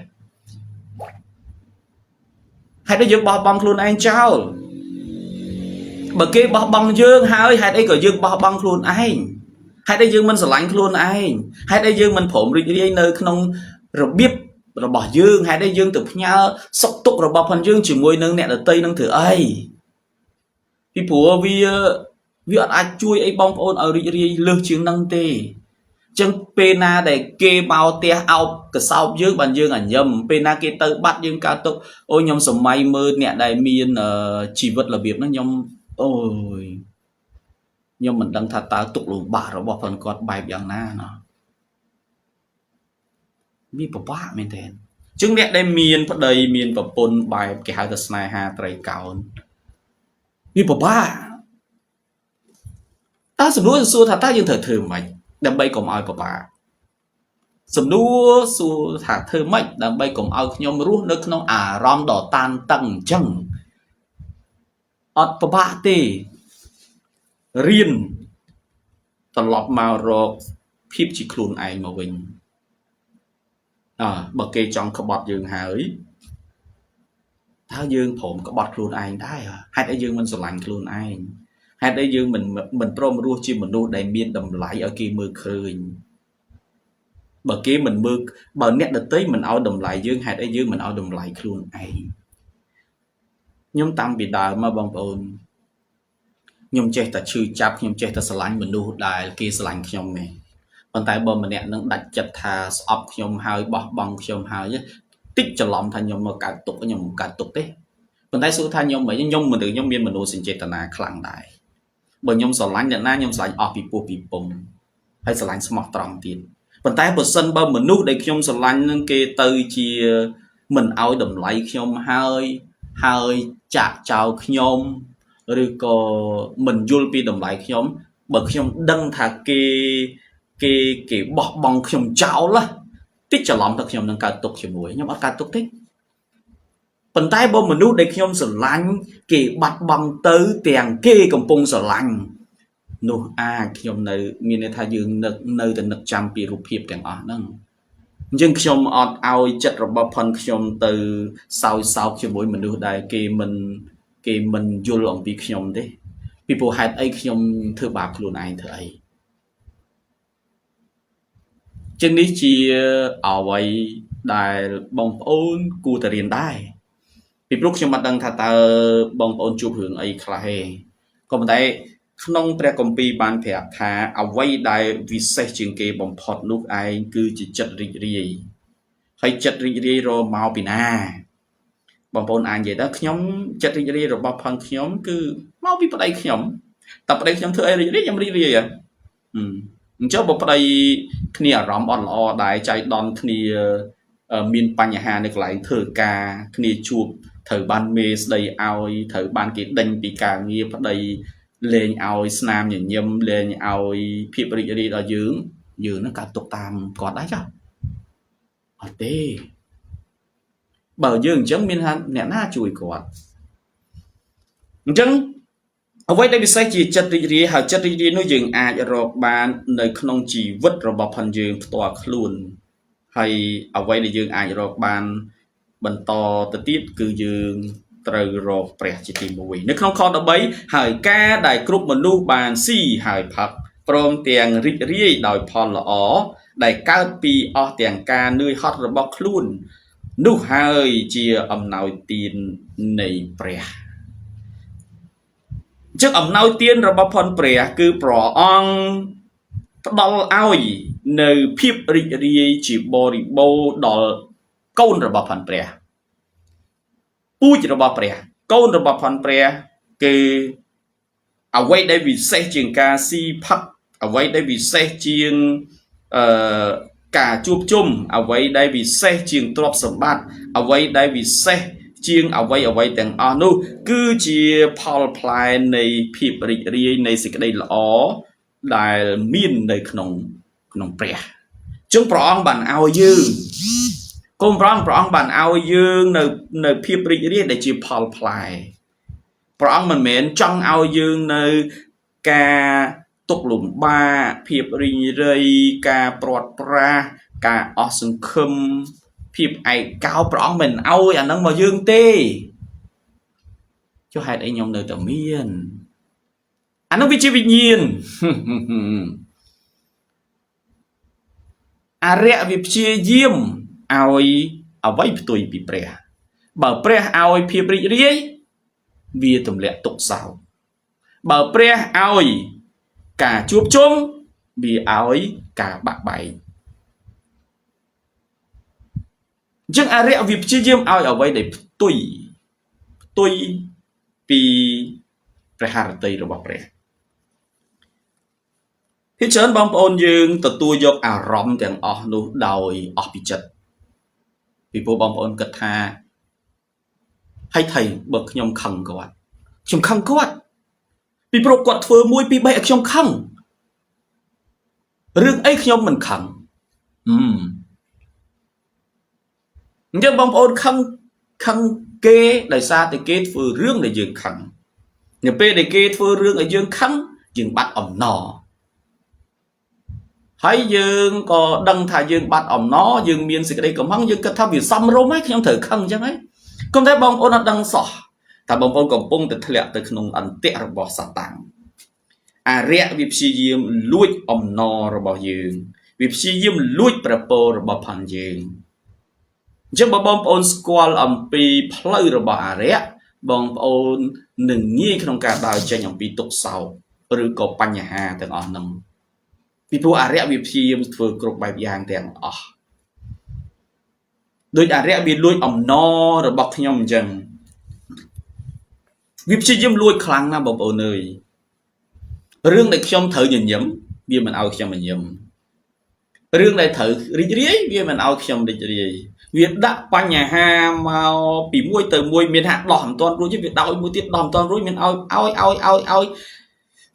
ហេតុអីយើងបោះបង់ខ្លួនឯងចោលបើគេបោះបង់យើងហើយហេតុអីក៏យើងបោះបង់ខ្លួនឯងហេតុអីយើងមិនស្រឡាញ់ខ្លួនឯងហេតុអីយើងមិនព្រមរីករាយនៅក្នុងរបៀបរបស់យើងហេតុអីយើងទៅផ្ញើសុខទុក្ខរបស់ផងយើងជាមួយនឹងអ្នកដទៃនឹងធ្វើអីពីព្រោះវាអត់អាចជួយអីបងប្អូនឲ្យរីករាយលើសជាងនឹងទេចឹងពេលណាដែលគេមកផ្ទះអោបកសោបយើងបានយើងអញឹមពេលណាគេទៅបាត់យើងកើតទុកអូខ្ញុំសម័យមើលអ្នកដែលមានជីវិតរបៀបហ្នឹងខ្ញុំអូយខ្ញុំមិនដឹងថាតើទុកលំបាករបស់ផងគាត់បែបយ៉ាងណាណោះវាពិបាកមែនទែនចឹងអ្នកដែលមានប្តីមានប្រពន្ធបែបគេហៅថាស្នេហាត្រីកោណវាពិបាកតើសំណួរសួរថាតើយើងត្រូវធ្វើម៉េចដើម្បីកុំឲ្យពិបាកសំណួរសួរថាធ្វើម៉េចដើម្បីកុំឲ្យខ្ញុំរស់នៅក្នុងអារម្មណ៍ដ៏តានតឹងអញ្ចឹងអត់ពិបាកទេរៀនត្រឡប់មករកភាពជាខ្លួនឯងមកវិញបើគេចង់ក្បត់យើងហើយតើយើងព្រមក្បត់ខ្លួនឯងដែរហេតុអីយើងមិនស្រឡាញ់ខ្លួនឯងហេតុអីយើងមិនព្រមរស់ជាមនុស្សដែលមានតម្លៃឲ្យគេមើលឃើញបើគេមិនមើលបើអ្នកដទៃមិនឲ្យតម្លៃយើងហេតុអីយើងមិនឲ្យតម្លៃខ្លួនឯងខ្ញុំតាំងពីដើមមកបងប្អូនខ្ញុំចេះតែឈឺចាប់ខ្ញុំចេះតែស្រឡាញ់មនុស្សដែលគេស្រឡាញ់ខ្ញុំទេប៉ុន្តែបើម្នាក់នឹងដាច់ចិត្តថាស្អប់ខ្ញុំហើយបោះបង់ខ្ញុំហើយតិចច្រឡំថាខ្ញុំមកកើតទុកខ្ញុំមិនកើតទុកទេប៉ុន្តែសួរថាខ្ញុំមិនខ្ញុំមិនខ្ញុំមានមនោសញ្ចេតនាខ្លាំងដែរបើខ្ញុំស្រឡាញ់អ្នកណាខ្ញុំស្រឡាញ់អស់ពីពោះពីពុំហើយស្រឡាញ់ស្មោះត្រង់ទៀតប៉ុន្តែបើសិនបើមនុស្សដែលខ្ញុំស្រឡាញ់នឹងគេទៅជាមិនឲ្យតម្លៃខ្ញុំហើយហើយចាក់ចោលខ្ញុំឬក៏មិនយល់ពីតម្លៃខ្ញុំបើខ្ញុំដឹងថាគេបោះបង់ខ្ញុំចោលណាតិចច្រឡំថាខ្ញុំនឹងកើតទុកជាមួយខ្ញុំអត់កើតទុកទេ ប៉ុន្តែបើមនុស្សដែលខ្ញុំស្រឡាញ់គេបាត់បង់ទៅទាំងគេកំពុងស្រឡាញ់នោះអាចខ្ញុំនៅមានន័យថាយើងនឹកនៅតែនឹកចាំពីរូបភាពទាំងអស់ហ្នឹងអញ្ចឹងខ្ញុំអត់ឲ្យចិត្តរបស់ផនខ្ញុំទៅសោយសោកជាមួយមនុស្សដែលគេមិនយល់អំពីខ្ញុំទេពីព្រោះហេតុអីខ្ញុំធ្វើបាបខ្លួនឯងធ្វើអីជាងនេះជាអ្វីដែលបងប្អូនគួរតែរៀនដែរពីព្រោះខ្ញុំមិនដឹងថាតើបងប្អូនជួបរឿងអីខ្លះទេក៏ប៉ុន្តែក្នុងព្រះគម្ពីរបានប្រាប់ថាអ្វីដែលវិសេសជាងគេបំផុតនោះឯងគឺជាចិត្តរីករាយហើយចិត្តរីករាយរមកពីណាបងប្អូនអាចនិយាយថាខ្ញុំចិត្តរីករាយរបស់ផងខ្ញុំគឺមកពីប្តីខ្ញុំតែប្តីខ្ញុំធ្វើអីរីករាយខ្ញុំរីករាយអញ្ចឹងបើប្តីគ្នាអារម្មណ៍អត់ល្អដែរចៃដន្យគ្នាមានបញ្ហានៅកន្លែងធ្វើការគ្នាជួបត្រូវបានមេស្ដីឲ្យត្រូវបានគេដេញពីការងារប្តីលែងឲ្យស្នាមញញឹមលែងឲ្យភាពរីករាយដល់យើងយើងនឹងកើតទុកតាមគាត់ដែរចាអត់ទេបើយើងអញ្ចឹងមានថាអ្នកណាជួយគាត់អញ្ចឹងអ្វីដែលពិសេសជាចិត្តរីករាយហើយចិត្តរីករាយនោះយើងអាចរកបាននៅក្នុងជីវិតរបស់ផនយើងផ្ទាល់ខ្លួនហើយអ្វីដែលយើងអាចរកបានបន្តទៅទៀតគឺយើងត្រូវរកព្រះជាទី1នៅក្នុងខ13ហើយការដែលគ្រប់មនុស្សបានស៊ីហើយផឹកព្រមទាំងរីករាយដោយផលល្អដែលកើតពីអស់ទាំងការនឿយហត់របស់ខ្លួននោះហើយជាអំណោយទាននៃព្រះអញ្ចឹងអំណោយទានរបស់ផនព្រះគឺព្រះអង្គផ្ដល់ឲ្យនៅភាពរីករាយជាបរិបូរណ៍ដល់កូនរបស់ផនព្រះពូជរបស់ព្រះកូនរបស់ផនព្រះគឺអ្វីដែលពិសេសជាងការស៊ីផឹកអ្វីដែលពិសេសជាងការជួបជុំអ្វីដែលពិសេសជាងទ្រព្យសម្បត្តិអ្វីដែលពិសេសជាងអ្វីទាំងអស់នោះគឺជាផលផ្លែនៃភាពរីករាយនៃសេចក្តីល្អដែលមាននៅក្នុងព្រះចឹងព្រះអង្គបានឲ្យយើងកូនព្រះអង្គបានឲ្យយើងនៅភាពរីករាយដែលជាផលផ្លែព្រះអង្គមិនមែនចង់ឲ្យយើងនៅការទុកលំបាកភាពរីងរៃការព្រាត់ប្រាសការអស់សង្ឃឹមភាពឯកោព្រះអង្គមិនឲ្យអានឹងមកយើងទេចុះហេតុអីខ្ញុំនៅតែមានអានឹងវាជាវិញ្ញាណអរិយវាព្យាយាមឲ្យអ្វីផ្ទុយពីព្រះបើព្រះឲ្យភាពរីករាយវាទម្លាក់ទុក្ខសោកបើព្រះឲ្យការជួបជុំវាឲ្យការបាក់បែកអញ្ចឹងអរិយវាព្យាយាមឲ្យអ្វីដែលផ្ទុយពីព្រះハរតីរបស់ព្រះភាគច្រើនបងប្អូនយើងទទួលយកអារម្មណ៍ទាំងអស់នោះដោយអស់ពីចិត្តពីព្រោះបងប្អូនគិតថាហើយថៃបើខ្ញុំខឹងគាត់ខ្ញុំខឹងគាត់ពីព្រោះគាត់ធ្វើ1 2 3ឲ្យខ្ញុំខឹងរឿងអីខ្ញុំមិនខឹងអញ្ចឹងបងប្អូនខឹងគេដោយសារតែគេធ្វើរឿងដែលយើងខឹងនៅពេលដែលគេធ្វើរឿងឲ្យយើងខឹងយើងបាត់អំណរហើយយើងក៏ដឹងថាយើងបាត់អំណរយើងមានសេចក្តីកំហឹងយើងគិតថាវាសមរម្យហើយខ្ញុំត្រូវខឹងអញ្ចឹងហើយក៏តែបងប្អូនអត់ដឹងសោះថាបងប្អូនកំពុងតែធ្លាក់ទៅក្នុងអន្ទាក់របស់សាតាំងអរិយវាព្យាយាមលួចអំណររបស់យើងវាព្យាយាមលួចព្រះពររបស់ផាន់យើងអញ្ចឹងបើបងប្អូនស្គាល់អំពីផ្លូវរបស់អរិយបងប្អូននឹងងាយក្នុងការដើរចេញអំពីទុក្ខសោកឬក៏បញ្ហាទាំងអស់ហ្នឹងពីព្រោះអរិយវាព្យាយាមធ្វើគ្រប់បែបយ៉ាងទាំងអស់ដូចអរិយវាលួចអំណររបស់ខ្ញុំអញ្ចឹងវាព្យាយាមលួចខ្លាំងណាស់បងប្អូនអើយរឿងដែលខ្ញុំត្រូវញញឹមវាមិនឲ្យខ្ញុំញញឹមរឿងដែលត្រូវរីករាយវាមិនឲ្យខ្ញុំរីករាយវាដាក់បញ្ហាមកពីមួយទៅមួយមានថាដោះមិនទាន់រួចវាដោយមួយទៀតដោះមិនទាន់រួចមានឲ្យឲ្យឲ្យឲ្យឲ្យ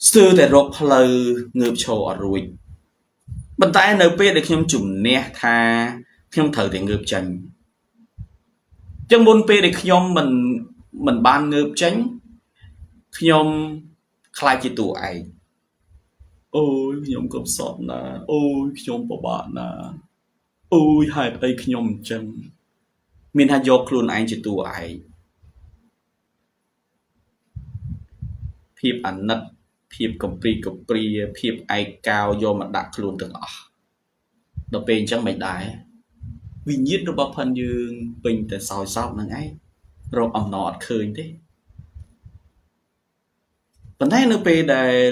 ស្ទើរតែរកផ្លូវងើបឈរអត់រួចប៉ុន្តែនៅពេលដែលខ្ញុំជំនះថាខ្ញុំត្រូវតែងើបចេញ ចឹងមុនពេលដែលខ្ញុំមិនបានងើបចេញខ្ញុំខ្លាចជាតួឯងអូយខ្ញុំកំសត់ណាអូយខ្ញុំពិបាកណាអូយហេតុអីខ្ញុំអញ្ចឹងមានថាយកខ្លួនឯងជាតួឯងភាពអាណិតភាពកំព្រីកំព្រាភាពឯកោយកមកដាក់ខ្លួនទាំងអស់ដល់ពេលអញ្ចឹងមិនដែរវិញ្ញាណរបស់ផិនយើងពេញតែសោយសោកនឹងឯងរកអំណរអត់ឃើញទេប៉ុន្តែនៅពេលដែល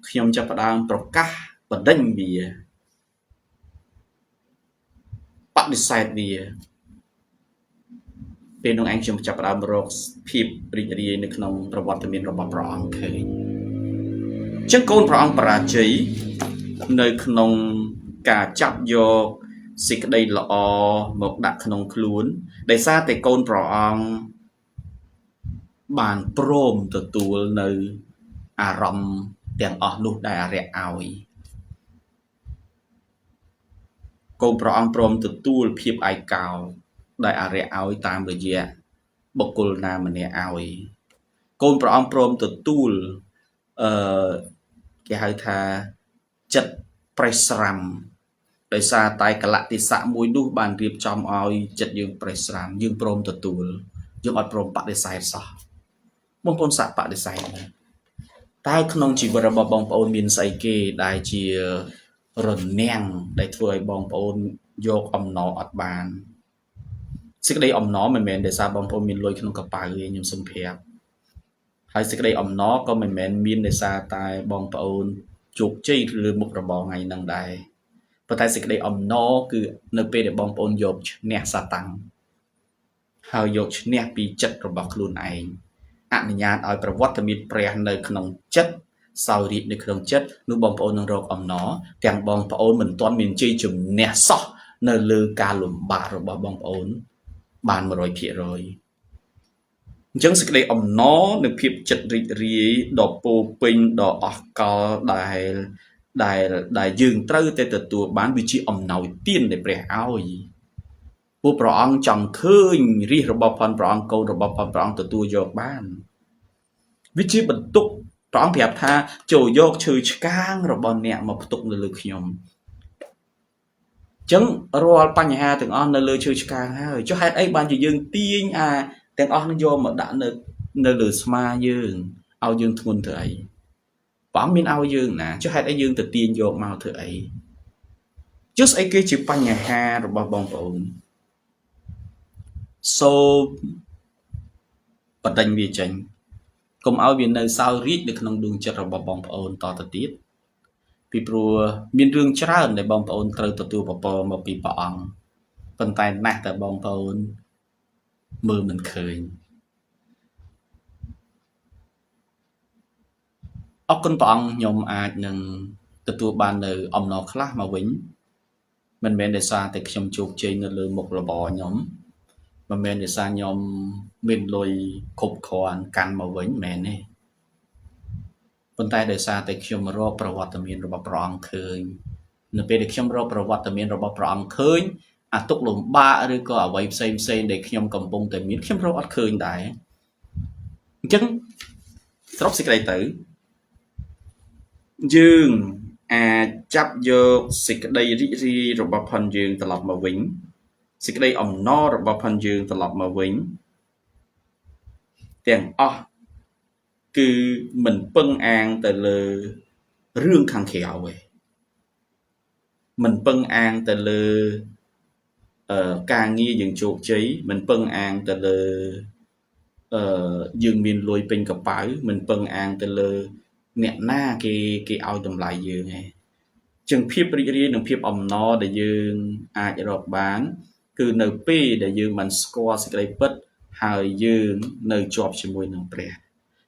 ខ្ញុំចាប់ផ្ដើមប្រកាសបណ្ដេញវាបដិសេធវាពេលនោះឯងខ្ញុំចាប់ផ្ដើមរកភាពរីករាយនៅក្នុងប្រវត្តិមានរបស់ព្រះអង្គឃើញអញ្ចឹងកូនព្រះអង្គបរាជ័យនៅក្នុងការចាប់យកសេចក្តីល្អមកដាក់ក្នុងខ្លួនដោយសារតែកូនព្រះអង្គបានព្រមទទួលនៅអារម្មណ៍ទាំងអស់នោះដែលអារក្សឲ្យកូនព្រះអង្គព្រមទទួលភាពឯកោដែលអារក្សឲ្យតាមរយៈបុគ្គលណាម្នាក់ឲ្យកូនព្រះអង្គព្រមទទួលគេហៅថាចិត្តប្រេះស្រាំដោយសារតែកលៈទេសៈមួយនោះបានរៀបចំឲ្យចិត្តយើងប្រេះស្រាំយើងព្រមទទួលយើងអត់ព្រមបដិសេធសោះបងប្អូនសាកបដិសេធតើក្នុងជីវិតរបស់បងប្អូនមានស្អីគេដែលជារនាំងដែលធ្វើឲ្យបងប្អូនយកអំណរអត់បានសេចក្តីអំណរមិនមែនដោយសារបងប្អូនមានលុយក្នុងកប៉ៅទេខ្ញុំសូមប្រាប់ហើយសេចក្តីអំណរក៏មិនមែនមានដោយសារតែបងប្អូនជោគជ័យលើមុខរបរថ្ងៃហ្នឹងដែរប៉ុន្តែសេចក្តីអំណរគឺនៅពេលដែលបងប្អូនយកឈ្នះសាតាំងហើយយកឈ្នះពីចិត្តរបស់ខ្លួនឯងអនុញ្ញាតឲ្យប្រវត្តិមានព្រះនៅក្នុងចិត្តសោយរាជនៅក្នុងចិត្តនោះបងប្អូននឹងរកអំណរទាំងបងប្អូនមិនទាន់មានជ័យជំនះសោះនៅលើការលំបាករបស់បងប្អូនបាន 100% អញ្ចឹងសេចក្តីអំណរនិងភាពចិត្តរីករាយដ៏ពោពេញដ៏អស់កលដែលយើងត្រូវតែទទួលបានវាជាអំណោយទានដែលព្រះឲ្យពួកព្រះអង្គចង់ឃើញរាជរបស់ផងព្រះអង្គកូនរបស់ផងព្រះអង្គទទួលយកបានវាជាបន្ទុកព្រះអង្គប្រាប់ថាចូលយកឈើឆ្កាងរបស់អ្នកមកផ្ទុកនៅលើខ្ញុំអញ្ចឹងរាល់បញ្ហាទាំងអស់នៅលើឈើឆ្កាងហើយចុះហេតុអីបានជាយើងទាញអាទាំងអស់នឹងយកមកដាក់នៅលើស្មាយើងឲ្យយើងធ្ងន់ធ្វើអីព្រះអង្គមានឲ្យយើងណាចុះហេតុអីយើងទៅទាញយកមកធ្វើអីចុះស្អីគេជាបញ្ហារបស់បងប្អូនសូមបណ្ដេញវាចេញកុំឲ្យវានៅសោយរាជនៅក្នុងដួងចិត្តរបស់បងប្អូនតទៅទៀតពីព្រោះមានរឿងច្រើនដែលបងប្អូនត្រូវទទួលពពមកពីព្រះអង្គប៉ុន្តែណាស់តែបងប្អូនមើលមិនឃើញអរគុណព្រះអង្គខ្ញុំអាចនឹងទទួលបាននៅអំណរខ្លះមកវិញមិនមែនដោយសារតែខ្ញុំជោគជ័យនៅលើមុខរបរខ្ញុំមិនមែនដោយសារខ្ញុំមានលុយគ្រប់គ្រាន់កាន់មកវិញមែនទេប៉ុន្តែដោយសារតែខ្ញុំរកប្រវត្តិមានរបស់ព្រះអង្គឃើញនៅពេលដែលខ្ញុំរកប្រវត្តិមានរបស់ព្រះអង្គឃើញអាទុក្ខលំបាកឬក៏អ្វីផ្សេងផ្សេងដែលខ្ញុំកំពុងតែមានខ្ញុំរកអត់ឃើញដែរអញ្ចឹងសរុបសេចក្តីទៅយើងអាចចាប់យកសេចក្តីរីករាយរបស់ផនយើងត្រឡប់មកវិញសេចក្តីអំណររបស់ផនយើងត្រឡប់មកវិញទាំងអស់គឺមិនពឹងអាងទៅលើរឿងខាងក្រៅទេមិនពឹងអាងទៅលើការងារយើងជោគជ័យមិនពឹងអាងទៅលើយើងមានលុយពេញកប៉ៅមិនពឹងអាងទៅលើអ្នកណាគេឲ្យតម្លៃយើងឯងចឹងភាពរីករាយនិងភាពអំណរដែលយើងអាចរកបានគឺនៅពេលដែលយើងបានស្គាល់សេចក្តីពិតហើយយើងនៅជាប់ជាមួយនឹងព្រះ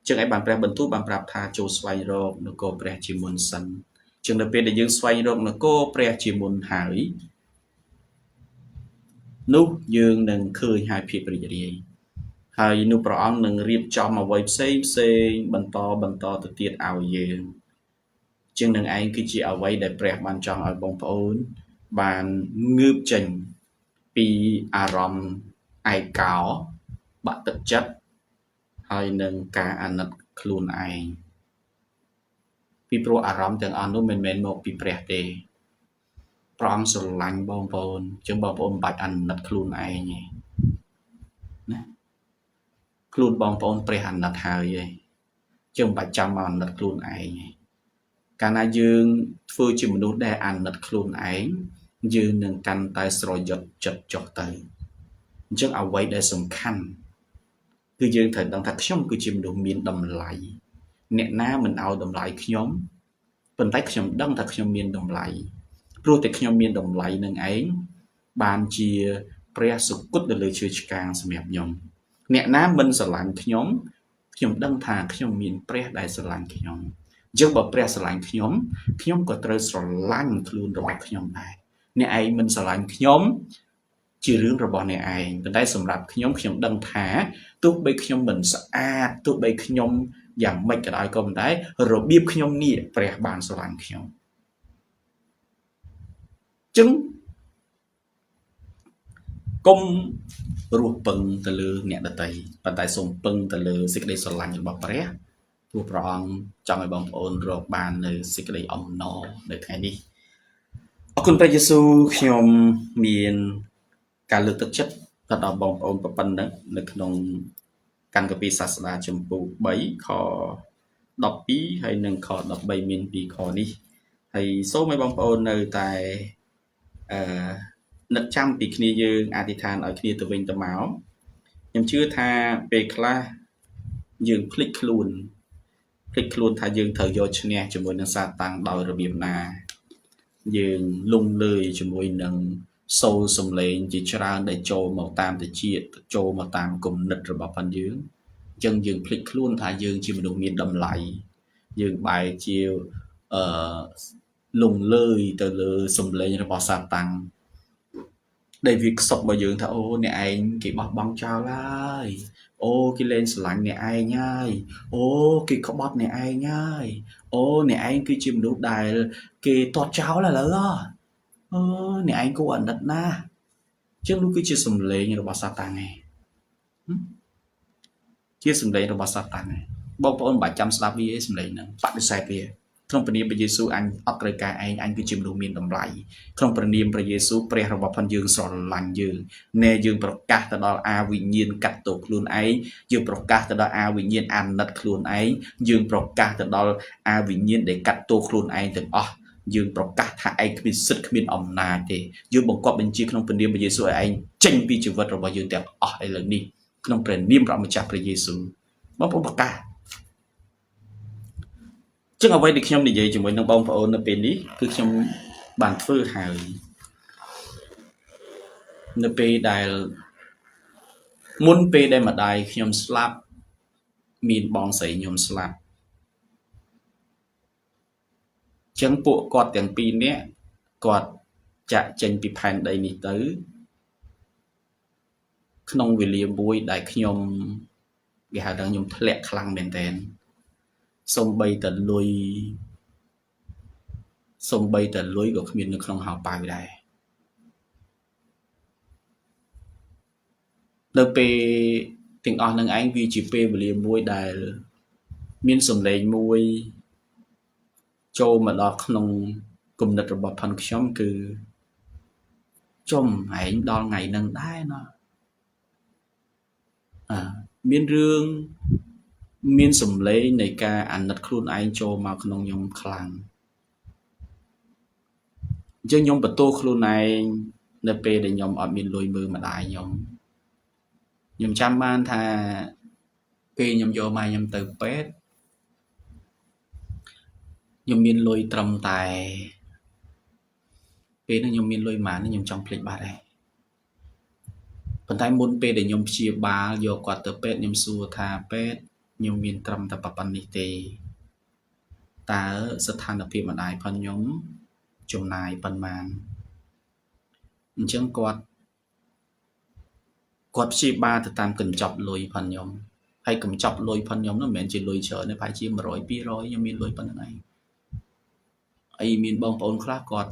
ចឹងឯងបានព្រះបន្ទូលបានប្រាប់ថាចូលស្វែងរកនគរព្រះជាមុនសិនចឹងនៅពេលដែលយើងស្វែងរកនគរព្រះជាមុនហើយនោះយើងនឹងឃើញហើយភាពរីករាយហើយនោះព្រះអង្គនឹងរៀបចំអ្វីផ្សេងផ្សេងបន្តទៅទៀតឲ្យយើងជាងនឹងឯងគឺជាអ្វីដែលព្រះបានចង់ឲ្យបងប្អូនបានងើបចេញពីអារម្មណ៍ ឯកោបាក់ទឹកចិត្តហើយនឹងការអាណិតខ្លួនឯងពីព្រោះអារម្មណ៍ទាំងអស់នោះមិនមែនមកពីព្រះទេព្រះអង្គស្រឡាញ់បងប្អូនអញ្ចឹងបងប្អូនមិនបាច់អាណិតខ្លួនឯងទេណាខ្លួនបងប្អូនព្រះអាណិតហើយឯងចឹងមិនបាច់ចាំមកអាណិតខ្លួនឯងទេកាលណាយើងធ្វើជាមនុស្សដែលអាណិតខ្លួនឯងយើងនឹងកាន់តែស្រយត់ចិត្តចុះទៅអញ្ចឹងអ្វីដែលសំខាន់គឺយើងត្រូវដឹងថាខ្ញុំគឺជាមនុស្សមានតម្លៃអ្នកណាមិនឲ្យតម្លៃខ្ញុំប៉ុន្តែខ្ញុំដឹងថាខ្ញុំមានតម្លៃព្រោះតែខ្ញុំមានតម្លៃនឹងឯងបានជាព្រះសុគតនៅលើឈើឆ្កាងសម្រាប់ខ្ញុំអ្នកណាមិនស្រឡាញ់ខ្ញុំខ្ញុំដឹងថាខ្ញុំមានព្រះដែលស្រឡាញ់ខ្ញុំអញ្ចឹងបើព្រះស្រឡាញ់ខ្ញុំខ្ញុំក៏ត្រូវស្រឡាញ់ខ្លួនរបស់ខ្ញុំដែរអ្នកឯងមិនស្រឡាញ់ខ្ញុំជារឿងរបស់អ្នកឯងប៉ុន្តែសម្រាប់ខ្ញុំខ្ញុំដឹងថាទោះបីខ្ញុំមិនស្អាតទោះបីខ្ញុំយ៉ាងម៉េចក៏ដោយក៏ប៉ុន្តែរបៀបខ្ញុំនេះព្រះបានស្រឡាញ់ខ្ញុំចឹងកុំរស់ពឹងទៅលើអ្នកដទៃប៉ុន្តែសូមពឹងទៅលើសេចក្តីស្រឡាញ់របស់ព្រះព្រោះព្រះអង្គចង់ឲ្យបងប្អូនរកបាននៅសេចក្តីអំណរនៅថ្ងៃនេះអរគុណព្រះយេស៊ូវខ្ញុំមានការលើកទឹកចិត្តដល់បងប្អូនប៉ុណ្ណឹងនៅក្នុងកណ្ឌគម្ពីរសាស្តាជំពូក3ខ12ហើយនិងខ13មាន2ខនេះហើយសូមឲ្យបងប្អូននៅតែនឹកចាំពីគ្នាយើងអធិដ្ឋានឲ្យគ្នាទៅវិញទៅមកខ្ញុំជឿថាពេលខ្លះយើងភ្លេចខ្លួនថាយើងត្រូវយកឈ្នះជាមួយនឹងសាតាំងដោយរបៀបណាយើងលងលើយជាមួយនឹងសូរសំឡេងជាច្រើនដែលចូលមកតាមតិចចូលមកតាមគំនិតរបស់ផងយើងអញ្ចឹងយើងភ្លេចខ្លួនថាយើងជាមនុស្សមានតម្លៃយើងបែរជាលងលើយទៅលើសំឡេងរបស់សាតាំងដែលវាខ្សឹបមកយើងថាអូអ្នកឯងគេបោះបង់ចោលហើយអូគេលែងស្រឡាញ់អ្នកឯងហើយអូគេក្បត់អ្នកឯងហើយអូអ្នកឯងគឺជាមនុស្សដែលគេទាត់ចោលឥឡូវអឺអ្នកឯងគួរអាណិតណាស់ជាងនោះគឺជាសំឡេងរបស់សាតាំងឯងជាសំឡេងរបស់សាតាំងឯងបងប្អូនមិនបាច់ចាំស្ដាប់វាទេសំឡេងហ្នឹងបដិសេធវាក្នុងព្រះនាមព្រះយេស៊ូវអញអត់ត្រូវការឯងអញគឺជាមនុស្សមានតម្លៃក្នុងព្រះនាមព្រះយេស៊ូវព្រះរបស់ផងយើងស្រឡាញ់យើងណែយើងប្រកាសទៅដល់អាវិញ្ញាណកាត់ទោសខ្លួនឯងយើងប្រកាសទៅដល់អាវិញ្ញាណអាណិតខ្លួនឯងយើងប្រកាសទៅដល់អាវិញ្ញាណដែលកាត់ទោសខ្លួនឯងទាំងអស់យើងប្រកាសថាឯងគ្មានសិទ្ធិគ្មានអំណាចទេយើងបង្គាប់បញ្ជាក្នុងព្រះនាមព្រះយេស៊ូវឲ្យឯងចេញពីជីវិតរបស់យើងទាំងអស់ឥឡូវនេះក្នុងព្រះនាមព្រះម្ចាស់ព្រះយេស៊ូវបងប្អូនប្រកាសចឹងអ្វីដែលខ្ញុំនិយាយជាមួយនឹងបងប្អូននៅពេលនេះគឺខ្ញុំបានធ្វើហើយនៅពេលដែលមុនពេលដែលម្ដាយខ្ញុំស្លាប់មានបងស្រីខ្ញុំស្លាប់ចឹងពួកគាត់ទាំងពីរនាក់គាត់ចាក់ចេញពីផែនដីនេះទៅក្នុងវេលាមួយដែលខ្ញុំគេហៅថាខ្ញុំធ្លាក់ខ្លាំងមែនទែនសំបីតលុយក៏គ្មាននៅក្នុងហោប៉ៅដែរនៅពេលទាំងអស់នឹងឯងវាជាពេលវេលាមួយដែលមានសំឡេងមួយចូលមកដល់ក្នុងគំនិតរបស់ផនខ្ញុំគឺចំឯងដល់ថ្ងៃនឹងដែរណោះមានរឿងមានសំឡេងនៃការអាណិតខ្លួនឯងចូលមកក្នុងខ្ញុំខ្លាំងអញ្ចឹងខ្ញុំបន្ទោសខ្លួនឯងនៅពេលដែលខ្ញុំអត់មានលុយមើលម្ដាយខ្ញុំខ្ញុំចាំបានថាពេលខ្ញុំយកម៉ែខ្ញុំទៅពេទ្យខ្ញុំមានលុយត្រឹមតែពេលនោះខ្ញុំមានលុយប៉ុន្មានខ្ញុំចង់ភ្លេចបាត់ហើយប៉ុន្តែមុនពេលដែលខ្ញុំព្យាបាលយកគាត់ទៅពេទ្យខ្ញុំសួរថាពេទ្យខ្ញុំមានត្រឹមតែប៉ុណ្្នេះទេតើស្ថានភាពម្ដាយផងខ្ញុំចំណាយប៉ុន្មានអញ្ចឹងគាត់ព្យាបាលទៅតាមកញ្ចប់លុយផងខ្ញុំហើយកញ្ចប់លុយផងខ្ញុំនោះមិនមែនជាលុយច្រើនទេប្រហែលជា100 200ខ្ញុំមានលុយប៉ុណ្្នឹងឯងហើយមានបងប្អូនខ្លះគាត់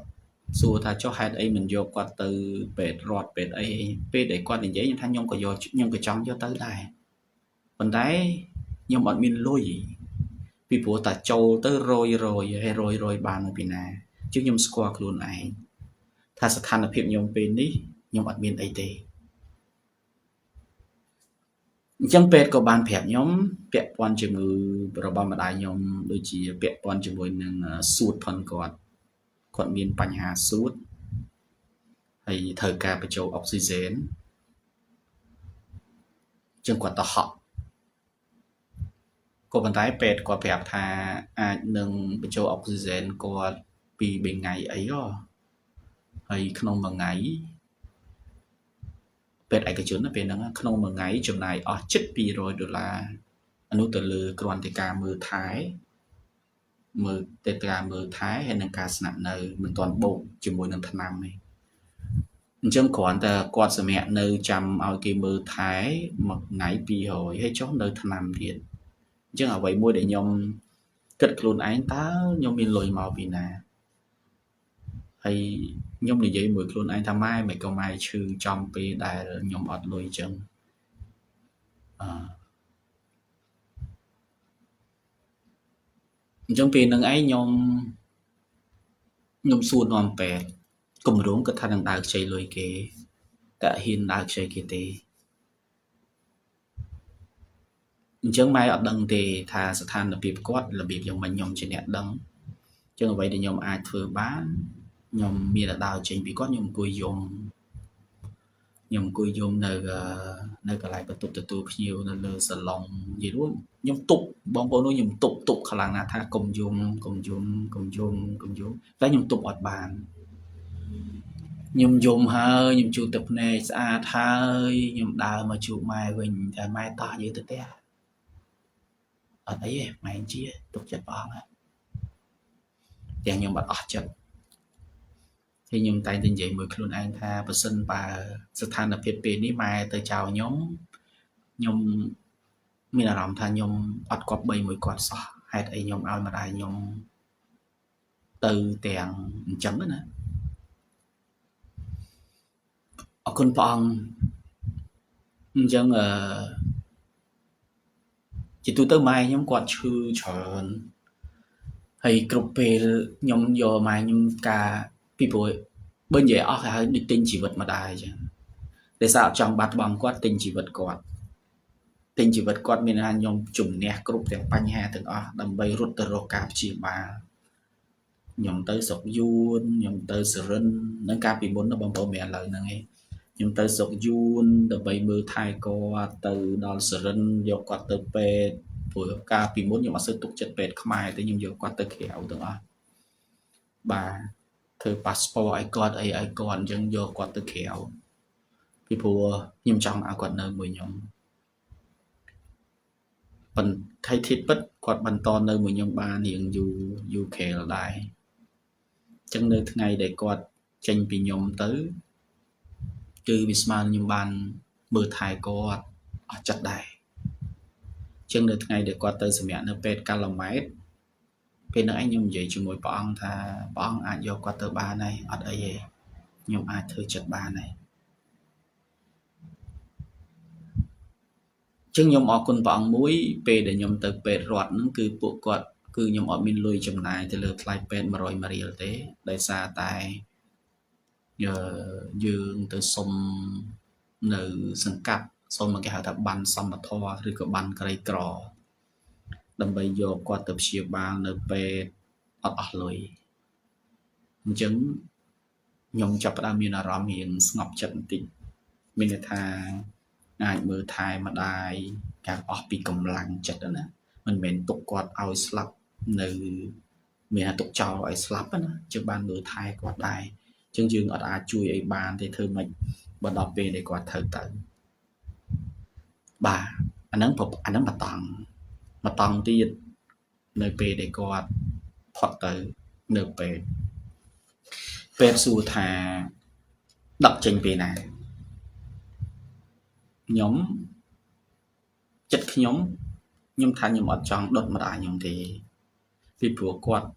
សួរថាចុះហេតុអីមិនយកគាត់ទៅពេទ្យរដ្ឋពេទ្យអីពេលដែលគាត់និយាយខ្ញុំថាខ្ញុំក៏យកខ្ញុំក៏ចង់យកទៅដែរប៉ុន្តែខ្ញុំអត់មានលុយពីព្រោះតែចូលទៅរយរយហើយរយរយបានមកពីណាជាងខ្ញុំស្គាល់ខ្លួនឯងថាស្ថានភាពខ្ញុំពេលនេះខ្ញុំអត់មានអីទេអញ្ចឹងពេទ្យក៏បានប្រាប់ខ្ញុំពាក់ព័ន្ធជំងឺរបស់ម្ដាយខ្ញុំដូចជាពាក់ព័ន្ធជាមួយនឹងសួតផងគាត់គាត់មានបញ្ហាសួតហើយត្រូវការបញ្ចូលអុកស៊ីហ្សែនជាងគាត់ទៅហក់ក៏ប៉ុន្តែពេទ្យគាត់ប្រាប់ថាអាចនឹងបញ្ចូលអុកស៊ីហ្សែនគាត់ពី3ថ្ងៃអីហ៎ហើយក្នុងមួយថ្ងៃពេទ្យឯកជនណាពេលហ្នឹងក្នុងមួយថ្ងៃចំណាយអស់ជិត200ដុល្លារអានោះទៅលើគ្រាន់តែការមើលថែមើលតែការមើលថែហើយនឹងការស្នាក់នៅមិនទាន់បូកជាមួយនឹងថ្នាំទេអញ្ចឹងគ្រាន់តែគាត់សម្រាប់នៅចាំឲ្យគេមើលថែមួយថ្ងៃ200ហើយចុះនៅថ្នាំទៀតអញ្ចឹងអ្វីមួយដែលខ្ញុំគិតខ្លួនឯងតើខ្ញុំមានលុយមកពីណាហើយខ្ញុំនិយាយមួយខ្លួនឯងថាម៉ែមិនក៏ម៉ែឈឺចំពេលដែលខ្ញុំអត់លុយអញ្ចឹងអញ្ចឹងពេលហ្នឹងឯងខ្ញុំសួរនាំពេទ្យគម្រោងគាត់ថានឹងដើរខ្ចីលុយគេតែហ៊ានដើរខ្ចីគេទេអញ្ចឹងម៉ែអត់ដឹងទេថាស្ថានភាពគាត់របៀបយ៉ាងម៉េចខ្ញុំជាអ្នកដឹងអញ្ចឹងអ្វីដែលខ្ញុំអាចធ្វើបានខ្ញុំមានតែដើរចេញពីគាត់ខ្ញុំអង្គុយយំខ្ញុំអង្គុយយំនៅកន្លែងបន្ទប់ទទួលភ្ញៀវនៅលើសាឡុងនិយាយរួមខ្ញុំទប់បងប្អូននោះខ្ញុំទប់ខ្លាំងណាស់ថាកុំយំកុំយំកុំយំកុំយំតែខ្ញុំទប់អត់បានខ្ញុំយំហើយខ្ញុំជូតទឹកភ្នែកស្អាតហើយខ្ញុំដើរមកជួបម៉ែវិញតែម៉ែតោះយើងទៅផ្ទះអត់អីទេម៉ែជាទុកចិត្តព្រះអង្គទាំងខ្ញុំអត់អស់ចិត្តហើយខ្ញុំតែងតែនិយាយមួយខ្លួនឯងថាបើសិនបើស្ថានភាពពេលនេះម៉ែទៅចោលខ្ញុំខ្ញុំមានអារម្មណ៍ថាខ្ញុំអត់គប្បីមួយគាត់សោះហេតុអីខ្ញុំឲ្យម្ដាយខ្ញុំទៅទាំងអញ្ចឹងណាអរគុណព្រះអង្គអញ្ចឹងជាទូទៅម៉ែខ្ញុំគាត់ឈឺច្រើនហើយគ្រប់ពេលខ្ញុំយកម៉ែខ្ញុំការពីព្រោះបើនិយាយអស់គេហើយដូចទិញជីវិតម្ដាយអញ្ចឹងដោយសារអត់ចង់បាត់បង់គាត់ទិញជីវិតគាត់ទិញជីវិតគាត់មានថាខ្ញុំជំនះគ្រប់ទាំងបញ្ហាទាំងអស់ដើម្បីរត់ទៅរកការព្យាបាលខ្ញុំទៅស្រុកយួនខ្ញុំទៅសរិននឹងការពីមុនបងប្អូនមិនឥឡូវហ្នឹងឯងខ្ញុំទៅស្រុកយួនដើម្បីមើលថែគាត់ទៅដល់សរិនយកគាត់ទៅពេទ្យព្រោះការពីមុនខ្ញុំអត់សូវទុកចិត្តពេទ្យខ្មែរទេខ្ញុំយកគាត់ទៅក្រៅទាំងអស់បាទធ្វើប៉ាសពតឲ្យគាត់អីឲ្យគាត់អញ្ចឹងយកគាត់ទៅក្រៅពីព្រោះខ្ញុំចង់ឲ្យគាត់នៅមួយខ្ញុំប៉ុន្តែធៀបពិតគាត់បន្តនៅមួយខ្ញុំបានរៀងយូរយូរខែលដែរអញ្ចឹងនៅថ្ងៃដែលគាត់ចេញពីខ្ញុំទៅគឺវាស្មើខ្ញុំបានមើលថែគាត់អស់ចិត្តដែរអញ្ចឹងនៅថ្ងៃដែលគាត់ទៅសម្រាកនៅពេទ្យកាឡូម៉ែតពេលហ្នឹងឯងខ្ញុំនិយាយជាមួយព្រះអង្គថាព្រះអង្គអាចយកគាត់ទៅបានហើយអត់អីទេខ្ញុំអាចធ្វើចិត្តបានហើយអញ្ចឹងខ្ញុំអរគុណព្រះអង្គមួយពេលដែលខ្ញុំទៅពេទ្យរដ្ឋហ្នឹងគឺពួកគាត់គឺខ្ញុំអត់មានលុយចំណាយទៅលើថ្លៃពេទ្យ100រៀលទេដោយសារតែយើងទៅសុំនៅសង្កាត់សុំមកគេហៅថាបានសមធម៌ឬក៏បានក្រីក្រដើម្បីយកគាត់ទៅព្យាបាលនៅពេទ្យអត់អស់លុយអញ្ចឹងខ្ញុំចាប់ផ្ដើមមានអារម្មណ៍រៀងស្ងប់ចិត្តបន្តិចមានន័យថាអាចមើលថែម្ដាយការអស់ពីកម្លាំងចិត្តណាមិនមែនទុកគាត់ឲ្យស្លាប់នៅមានថាទុកចោលឲ្យស្លាប់ណាជើងបានមើលថែគាត់ដែរអញ្ចឹងយើងអត់អាចជួយអីបានទេធ្វើម៉េចបើដល់ពេលដែលគាត់ត្រូវទៅបាទអាហ្នឹងមួយតង់ទៀតនៅពេលដែលគាត់ផុតទៅនៅពេទ្យពេទ្យសួរថាដឹកចេញពេលណាខ្ញុំចិត្តខ្ញុំថាខ្ញុំអត់ចង់ដុតម្ដាយខ្ញុំទេពីព្រោះគាត់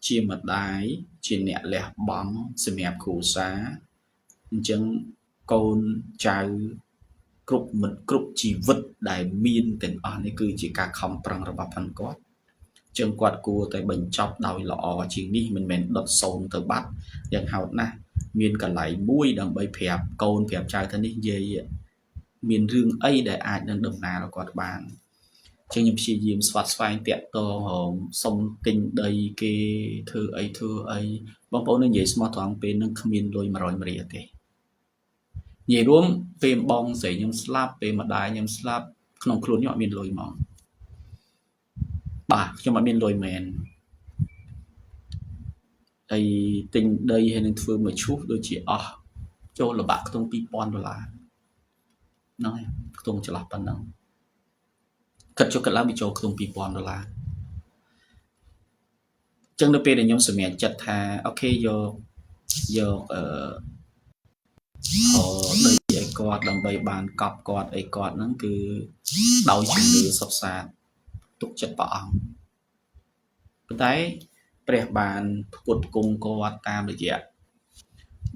ជាម្ដាយ ជាអ្នកលះបង់សម្រាប់គ្រួសារអញ្ចឹងកូនចៅគ្រប់មិត្តគ្រប់ជីវិតដែលមានទាំងអស់នេះគឺជាការខំប្រឹងរបស់ផងគាត់ចឹងគាត់គួរតែបញ្ចប់ដោយល្អជាងនេះមិនមែនដុតសូន្យទៅបាត់យ៉ាងហោចណាស់មានកន្លែងមួយដើម្បីប្រាប់កូនប្រាប់ចៅថានេះយាយមានរឿងអីដែលអាចនឹងតំណាលគាត់បានចឹងខ្ញុំព្យាយាមស្វាត់ស្វែងតាក់ទងរងសុំទិញដីគេធ្វើអីធ្វើអីបងប្អូននឹងនិយាយស្មោះត្រង់ពេលនឹងគ្មានលុយ100រៀលទេនិយាយរួមពេលបងស្រីខ្ញុំស្លាប់ពេលម្ដាយខ្ញុំស្លាប់ក្នុងខ្លួនខ្ញុំអត់មានលុយហ្មងបាទខ្ញុំអត់មានលុយមែនហើយទិញដីហើយនឹងធ្វើមួយឈូសដូចជាអស់ចូលលបាក់ខ្ទង់2000ដុល្លារហ្នឹងហើយខ្ទង់ចន្លោះប៉ុណ្ណឹងគិតចុះគិតឡើងវាចូលខ្ទង់2000ដុល្លារអញ្ចឹងនៅពេលដែលខ្ញុំសម្រេចចិត្តថាអូខេយកយកអឺដីឲ្យគាត់ដើម្បីបានកប់គាត់អីគាត់ហ្នឹងគឺដោយជំនឿសុទ្ធសាធទុកចិត្តព្រះអង្គប៉ុន្តែព្រះបានផ្គត់ផ្គង់គាត់តាមរយៈ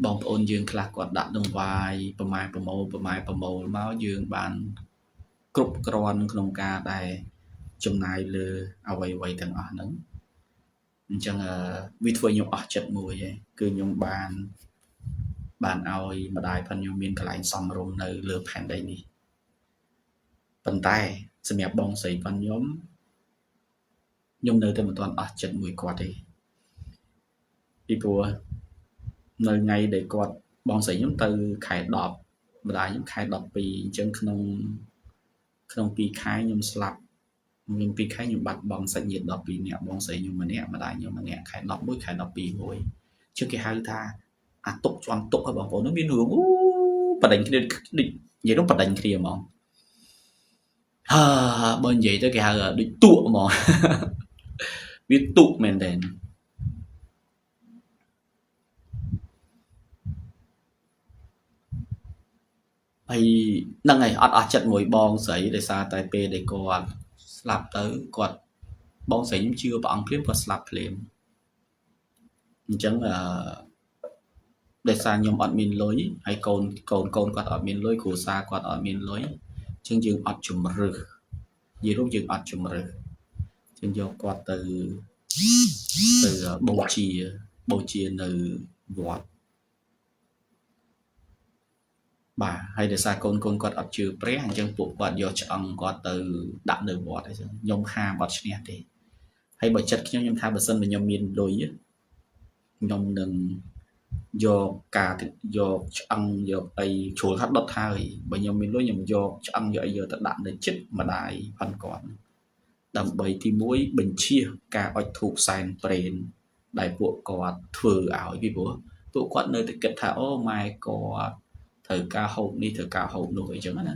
បងប្អូនយើងខ្លះគាត់ដាក់ដង្វាយប្រម៉ែប្រមូលប្រម៉ែប្រមូលមកយើងបានគ្រប់គ្រាន់ក្នុងការដែលចំណាយលើអ្វីៗទាំងអស់ហ្នឹងអញ្ចឹងវាធ្វើខ្ញុំអស់ចិត្តមួយឯងគឺខ្ញុំបានឲ្យម្ដាយផងខ្ញុំមានកន្លែងសមរម្យនៅលើផែនដីនេះប៉ុន្តែសម្រាប់បងស្រីផងខ្ញុំខ្ញុំនៅតែមិនទាន់អស់ចិត្តមួយគាត់ទេពីព្រោះនៅថ្ងៃដែលគាត់បងស្រីខ្ញុំទៅខែ10ម្ដាយខ្ញុំខែ12អញ្ចឹងក្នុង2ខែខ្ញុំស្លាប់ខ្ញុំ2ខែខ្ញុំបាត់បង់សាច់ញាតិ12នាក់បងស្រីខ្ញុំម្នាក់ម្ដាយខ្ញុំម្នាក់ខែ11ខែ12មួយជាគេហៅថាអាទុកជន់ទុកហ៎បងប្អូនមានរឿងអូបដិញគ្នាដូចនិយាយនោះបដិញគ្នាហ្មងហើបើនិយាយទៅគេហៅដូចតក់ហ្មងវាទុកមែនតើហើយហ្នឹងហើយអត់អស់ចិត្តមួយបងស្រីដោយសារតែពេលដែលគាត់ស្លាប់ទៅគាត់បងស្រីខ្ញុំជឿព្រះអង្គភ្លាមគាត់ស្លាប់ភ្លាមអញ្ចឹងអឺដោយសារខ្ញុំអត់មានលុយហើយកូនកូនកូនគាត់អត់មានលុយគ្រួសារគាត់អត់មានលុយអញ្ចឹងយើងអត់ជំរើសនិយាយរួមយើងអត់ជំរើសយើងយកគាត់ទៅបូជានៅវត្តបាទហើយដោយសារកូនគាត់អត់ជឿព្រះអញ្ចឹងពួកគាត់យកឆ្អឹងគាត់ទៅដាក់នៅវត្តអញ្ចឹងខ្ញុំហាមអត់ឈ្នះទេហើយបើចិត្តខ្ញុំថាបើសិនបើខ្ញុំមានលុយខ្ញុំនឹងយកការយកឆ្អឹងយកអីជ្រុលថាដុតហើយបើខ្ញុំមានលុយខ្ញុំយកឆ្អឹងយកអីយកទៅដាក់នៅចិត្តម្ដាយផាន់គាត់ដើម្បីទី1បញ្ឈៀសការអុជធូបសែនព្រេនដែលពួកគាត់ធ្វើឲ្យពីព្រោះពួកគាត់នៅតែគិតថាអូម៉ែគាត់ត្រូវការហូបនេះត្រូវការហូបនោះអីចឹងណា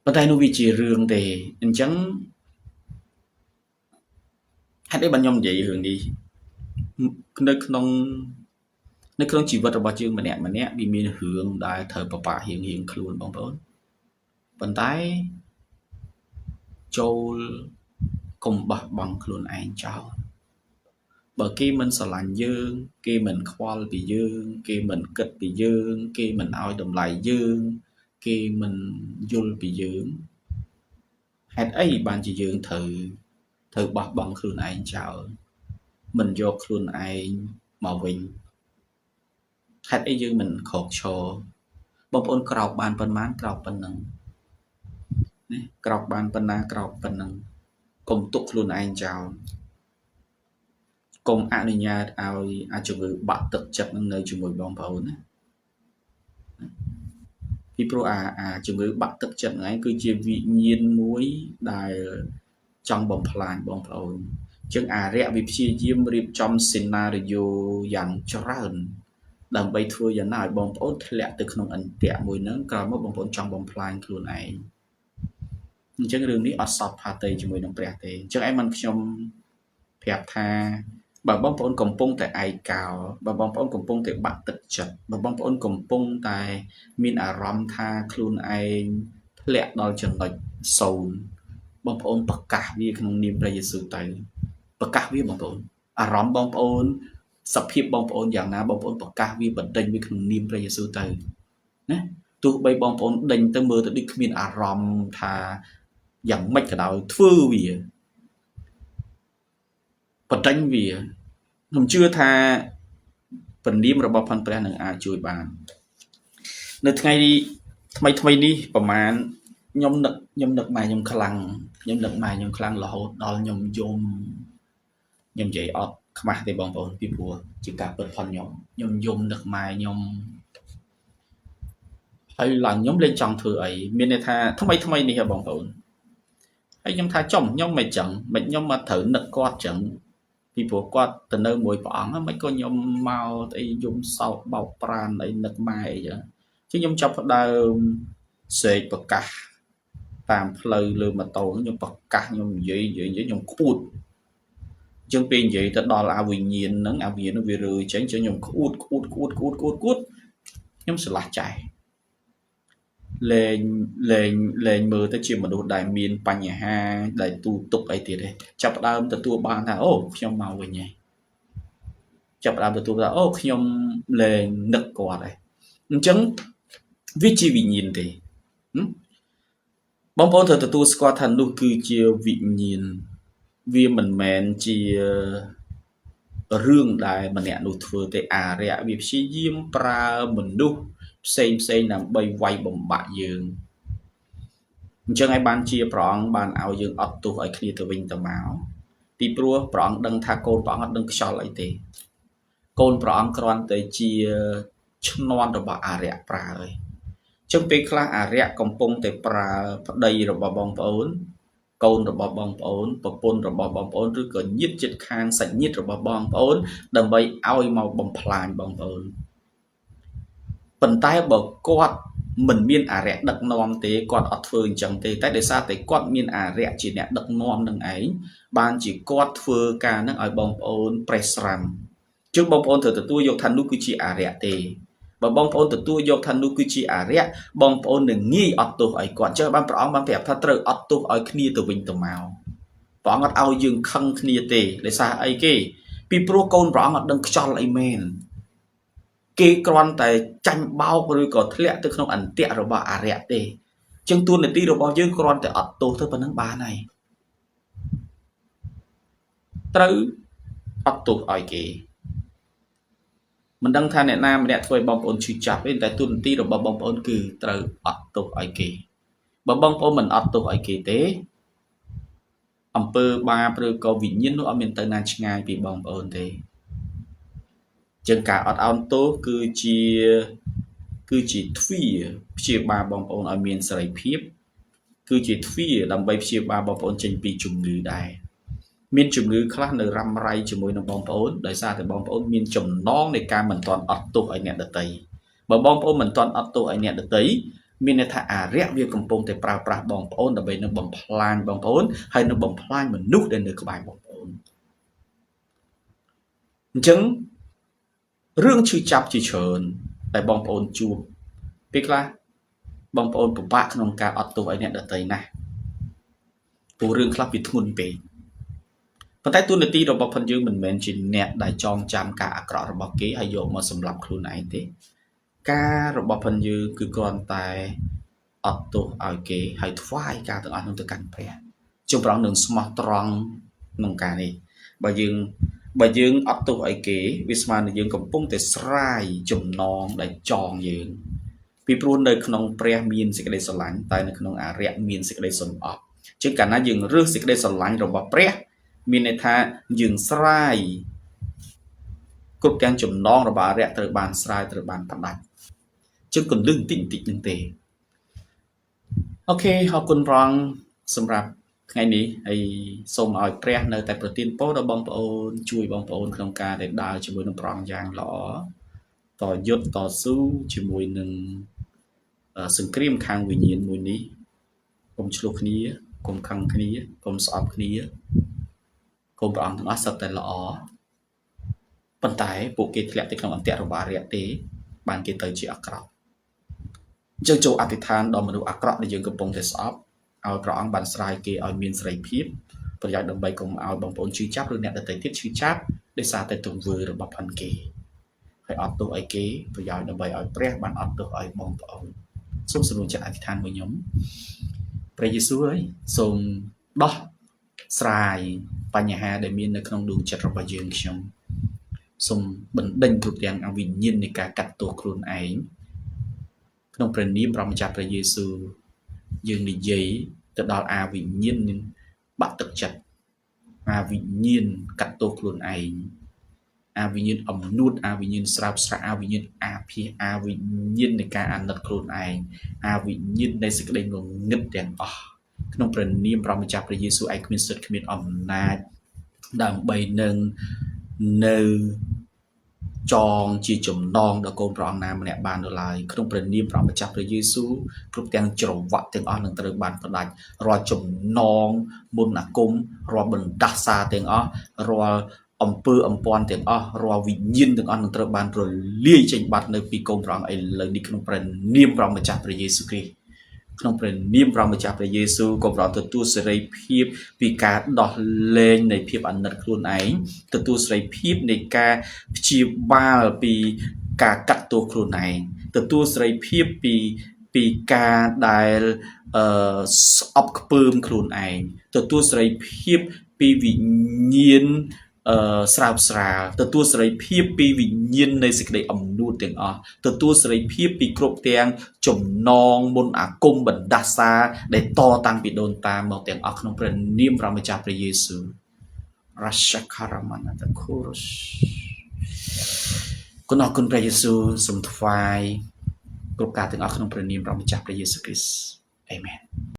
ប៉ុន្តែនោះវាជារឿងទេអញ្ចឹងហេតុអីបានខ្ញុំនិយាយរឿងនេះនៅក្នុងជីវិតរបស់យើងម្នាក់ម្នាក់វាមានរឿងដែលត្រូវពិបាករៀងៗខ្លួនបងប្អូនប៉ុន្តែចូលកុំបោះបង់ខ្លួនឯងចោលបើគេមិនស្រឡាញ់យើងគេមិនខ្វល់ពីយើងគេមិនគិតពីយើងគេមិនឲ្យតម្លៃយើងគេមិនយល់ពីយើងហេតុអីបានជាយើងត្រូវបោះបង់ខ្លួនឯងចោលមិនយកខ្លួនឯងមកវិញហេតុអីយើងមិនក្រោកឈរបងប្អូនក្រោកបានប៉ុន្មានក្រោកប៉ុណ្ណឹងណាក្រោកបានប៉ុណ្ណាក្រោកប៉ុណ្ណឹងកុំទុកខ្លួនឯងចោលកុំអនុញ្ញាតឲ្យអាចជំងឺបាក់ទឹកចិត្តនឹងនៅជាមួយបងប្អូនណាពីព្រោះអាជំងឺបាក់ទឹកចិត្តហ្នឹងឯងគឺជាវិញ្ញាណមួយដែលចង់បំផ្លាញបងប្អូនជាងអារៈវាព្យាយាមរៀបចំសេណារីយ៉ូយ៉ាងច្រើនដើម្បីធ្វើយ៉ាងណាឲ្យបងប្អូនធ្លាក់ទៅក្នុងអន្ទាក់មួយហ្នឹងក្រោយមកបងប្អូនចង់បំផ្លាញខ្លួនឯងអញ្ចឹងរឿងនេះអត់សពផាតីជាមួយនឹងព្រះទេអញ្ចឹងឯងមិនខ្ញុំប្រាប់ថាបើបងប្អូនកំពុងតែឯកោបើបងប្អូនកំពុងតែបាក់ទឹកចិត្តបើបងប្អូនកំពុងតែមានអារម្មណ៍ថាខ្លួនឯងធ្លាក់ដល់ចំណុច0បងប្អូនប្រកាសវាក្នុងនាមព្រះយេស៊ូវទៅប្រកាសវាបងប្អូនអារម្មណ៍បងប្អូន សភាពបងប្អូនយ៉ាងណាបងប្អូនប្រកាសវាបណ្ដេញវាក្នុងនាមព្រះយេស៊ូវទៅណាទោះបីបងប្អូនដេញទៅមើលទៅដូចគ្មានអារម្មណ៍ថាយ៉ាងម៉េចក៏ដោយធ្វើវាបណ្ដេញវាខ្ញុំជឿថាពនាមរបស់ផនព្រះនឹងអាចជួយបាននៅថ្ងៃថ្មីថ្មីនេះប្រហែលខ្ញុំនឹកម៉ែខ្ញុំខ្លាំងខ្ញុំនឹកម៉ែខ្ញុំខ្លាំងរហូតដល់ខ្ញុំយំខ្ញុំនិយាយអត់ខ្មាស់ទេបងប្អូនពីព្រោះជាការពិតផងខ្ញុំយំនឹកម៉ែខ្ញុំហើយឡើងខ្ញុំលេងចង់ធ្វើអីមានន័យថាថ្មីថ្មីនេះហ៎បងប្អូនហើយខ្ញុំថាចំខ្ញុំមិនចឹងមិនខ្ញុំមកត្រូវនឹកគាត់ចឹងពីព្រោះគាត់ទៅនៅមួយព្រះអង្គមិនក៏ខ្ញុំមកអីយំសោកបោកប្រានអីនឹកម៉ែអីចឹងជាខ្ញុំចាប់ផ្ដើមស្រែកប្រកាសតាមផ្លូវលើម៉ូតូខ្ញុំប្រកាសខ្ញុំនិយាយខ្ញុំក្អួតជាងពេលនិយាយទៅដល់អាវិញ្ញាណហ្នឹងអាវិញ្ញាណវារើចេញចឹងខ្ញុំក្អួតខ្ញុំស្រឡះចែលែងមើលទៅជាមនុស្សដែលមានបញ្ហាដែលទូទុកអីទៀតទេចាប់ផ្ដើមទទួលបានថាអូខ្ញុំមកវិញហើយចាប់ផ្ដើមទទួលថាអូខ្ញុំលែងនឹកគាត់ហើយអញ្ចឹងវាជាវិញ្ញាណទេបងប្អូនត្រូវទទួលស្គាល់ថានោះគឺជាវិញ្ញាណវាមិនមែនជារឿងដែលម្នាក់នោះធ្វើទេអារៈវាព្យាយាមប្រើមនុស្សផ្សេងផ្សេងដើម្បីវាយបំបាក់យើងអញ្ចឹងឯងបានជាព្រះអង្គបានឲ្យយើងអត់ទោសឲ្យគ្នាទៅវិញទៅមកពីព្រោះព្រះអង្គដឹងថាកូនព្រះអង្គអត់ដឹងខ្យល់អីទេកូនព្រះអង្គគ្រាន់តែជាឈ្នាន់របស់អារៈប្រើឯងចឹងពេលខ្លះអារៈកំពុងតែប្រើប្តីរបស់បងប្អូនកូនរបស់បងប្អូនប្រពន្ធរបស់បងប្អូនឬក៏ញាតិជិតខាងសាច់ញាតិរបស់បងប្អូនដើម្បីឲ្យមកបំផ្លាញបងប្អូនប៉ុន្តែបើគាត់មិនមានអារៈដឹកនាំទេគាត់អត់ធ្វើអញ្ចឹងទេតែដោយសារតែគាត់មានអារៈជាអ្នកដឹកនាំនឹងឯងបានជាគាត់ធ្វើការនឹងឲ្យបងប្អូនប្រេះស្រាំជាងបងប្អូនត្រូវទទួលយកថានោះគឺជាអារៈទេបើបងប្អូនទទួលយកថានោះគឺជាអារៈបងប្អូននឹងងាយអត់ទោសឲ្យគាត់ចឹងបានព្រះអង្គបានប្រាប់ថាត្រូវអត់ទោសឲ្យគ្នាទៅវិញទៅមកព្រះអង្គអត់ឲ្យយើងខឹងគ្នាទេដោយសារអីគេពីព្រោះកូនព្រះអង្គអត់ដឹងខ្យល់អីមែនគេគ្រាន់តែចាញ់បោកឬក៏ធ្លាក់ទៅក្នុងអន្ទាក់របស់អារៈទេចឹងតួនាទីរបស់យើងគ្រាន់តែអត់ទោសទៅប៉ុណ្ណឹងបានហើយត្រូវអត់ទោសឲ្យគេមិនដឹងថាអ្នកណាម្នាក់ធ្វើឲ្យបងប្អូនឈឺចាប់ទេតែតួនាទីរបស់បងប្អូនគឺត្រូវអត់ទោសឲ្យគេបើបងប្អូនមិនអត់ទោសឲ្យគេទេអំពើបាបឬក៏វិញ្ញាណនោះអត់មានទៅណាឆ្ងាយពីបងប្អូនទេជាងការអត់ឱនទោសគឺជាទ្វារព្យាបាលបងប្អូនឲ្យមានសេរីភាពគឺជាទ្វារដើម្បីព្យាបាលបងប្អូនចេញពីជំងឺដែរមានជំងឺខ្លះនៅរ៉ាំរ៉ៃជាមួយនឹងបងប្អូនដោយសារតែបងប្អូនមានចំណងនៃការមិនទាន់អត់ទោសឲ្យអ្នកដទៃបើបងប្អូនមិនទាន់អត់ទោសឲ្យអ្នកដទៃមានន័យថាអារៈវាកំពុងតែប្រើប្រាស់បងប្អូនដើម្បីនឹងបំផ្លាញបងប្អូនហើយនឹងបំផ្លាញមនុស្សដែលនៅក្បែរបងប្អូនអញ្ចឹងរឿងឈឺចាប់ជាច្រើនតែបងប្អូនជួបពេលខ្លះបងប្អូនពិបាកក្នុងការអត់ទោសឲ្យអ្នកដទៃណាស់ព្រោះរឿងខ្លះវាធ្ងន់ពេកប៉ុន្តែតួនាទីរបស់ផងយើងមិនមែនជាអ្នកដែលចងចាំការអាក្រក់របស់គេហើយយកមកសម្លាប់ខ្លួនឯងទេការរបស់ផងយើងគឺគ្រាន់តែអត់ទោសឲ្យគេហើយថ្វាយការទាំងអស់នោះទៅកាន់ព្រះជុំព្រះអង្គនឹងស្មោះត្រង់ក្នុងការនេះបើយើងអត់ទោសឲ្យគេវាស្មើនឹងយើងកំពុងតែស្រាយចំណងដែលចងយើងពីព្រោះនៅក្នុងព្រះមានសេចក្តីស្រឡាញ់តែនៅក្នុងអារៈមានសេចក្តីសំអប់ជាងកាលណាយើងរើសសេចក្តីស្រឡាញ់របស់ព្រះមានន័យថាយើងស្រាយគ្រប់ទាំងចំណងរបស់អារៈត្រូវបានស្រាយត្រូវបានផ្ដាច់ជាងកលឹះបន្តិចបន្តិចនឹងទេអូខេអរគុណព្រះអង្គសម្រាប់ថ្ងៃនេះហើយសូមឲ្យព្រះនៅតែប្រទានពរដល់បងប្អូនជួយបងប្អូនក្នុងការដែលដើរជាមួយនឹងព្រះអង្គយ៉ាងល្អតយុទ្ធតស៊ូជាមួយនឹងសង្គ្រាមខាងវិញ្ញាណមួយនេះកុំឆ្លោះគ្នាកុំខឹងគ្នាកុំស្អប់គ្នាកូនព្រះអង្គទាំងអស់សុទ្ធតែល្អប៉ុន្តែពួកគេធ្លាក់ទៅក្នុងអន្ទាក់របស់អារក្សទេបានគេទៅជាអាក្រក់អញ្ចឹងចូលអធិដ្ឋានដល់មនុស្សអាក្រក់ដែលយើងកំពុងតែស្អប់ឲ្យព្រះអង្គបានស្រាយគេឲ្យមានសេរីភាព ប្រយោជន៍ដើម្បីកុំឲ្យបងប្អូនឈឺចាប់ឬអ្នកដទៃទៀតឈឺចាប់ដោយសារតែទង្វើរបស់ផនគេហើយអត់ទោសឲ្យគេប្រយោជន៍ដើម្បីឲ្យព្រះបានអត់ទោសឲ្យបងប្អូនសូមសម្រួលចិត្តអធិដ្ឋានមួយខ្ញុំព្រះយេស៊ូវអើយសូមដោះស្រាយបញ្ហាដែលមាននៅក្នុងដួងចិត្តរបស់យើងខ្ញុំសូមបណ្ដេញគ្រប់ទាំងអវិញ្ញាណនៃការកាត់ទោសខ្លួនឯងក្នុងព្រះនាមព្រះម្ចាស់ព្រះយេស៊ូវយើងនិយាយទៅដល់អាវិញ្ញាណបាក់ទឹកចិត្តអាវិញ្ញាណកាត់ទោសខ្លួនឯងអាវិញ្ញាណអំនួតអាវិញ្ញាណស្រើបស្រាក់អាវិញ្ញាណអាភាសអាវិញ្ញាណនៃការអាណិតខ្លួនឯងអាវិញ្ញាណនៃសេចក្តីងងឹតទាំងអស់ក្នុងព្រះនាមព្រះម្ចាស់ព្រះយេស៊ូវឯងគ្មានសិទ្ធិគ្មានអំណាចដើម្បីនឹងនៅចងជាចំណងដល់កូនព្រះអង្គណាម្នាក់បាននៅឡើយក្នុងព្រះនាមព្រះម្ចាស់ព្រះយេស៊ូវគ្រប់ទាំងច្រវាក់ទាំងអស់នឹងត្រូវបានផ្ដាច់រាល់ចំណងមុនអាគមរាល់បណ្ដាសាទាំងអស់រាល់អំពើអំព័ន្ធទាំងអស់រាល់វិញ្ញាណទាំងអស់នឹងត្រូវបានរលាយចេញបាត់នៅពីកូនព្រះអង្គឥឡូវនេះក្នុងព្រះនាមព្រះម្ចាស់ព្រះយេស៊ូវគ្រីស្ទក្នុងព្រះនាមព្រះម្ចាស់ព្រះយេស៊ូវក៏ព្រះអង្គទទួលសេរីភាពពីការដោះលែងនៃភាពអាណិតខ្លួនឯងទទួលសេរីភាពនៃការព្យាបាលពីការកាត់ទោសខ្លួនឯងទទួលសេរីភាពពីការដែលអឺស្អប់ខ្ពើមខ្លួនឯងទទួលសេរីភាពពីវិញ្ញាណអឺស្រើបស្រាលទទួលសេរីភាពពីវិញ្ញាណនៃសេចក្តីអំនួតទាំងអស់ទទួលសេរីភាពពីគ្រប់ទាំងចំណងមុនអាគមបណ្ដាសាដែលតតាំងពីដូនតាមកទាំងអស់ក្នុងព្រះនាមព្រះម្ចាស់ព្រះយេស៊ូវរ៉ាខារ៉ាម៉ាណាតាខូរសគុណអរគុណព្រះយេស៊ូវសូមថ្វាយគ្រប់ការទាំងអស់ក្នុងព្រះនាមព្រះម្ចាស់ព្រះយេស៊ូវគ្រីស្ទអេមែន។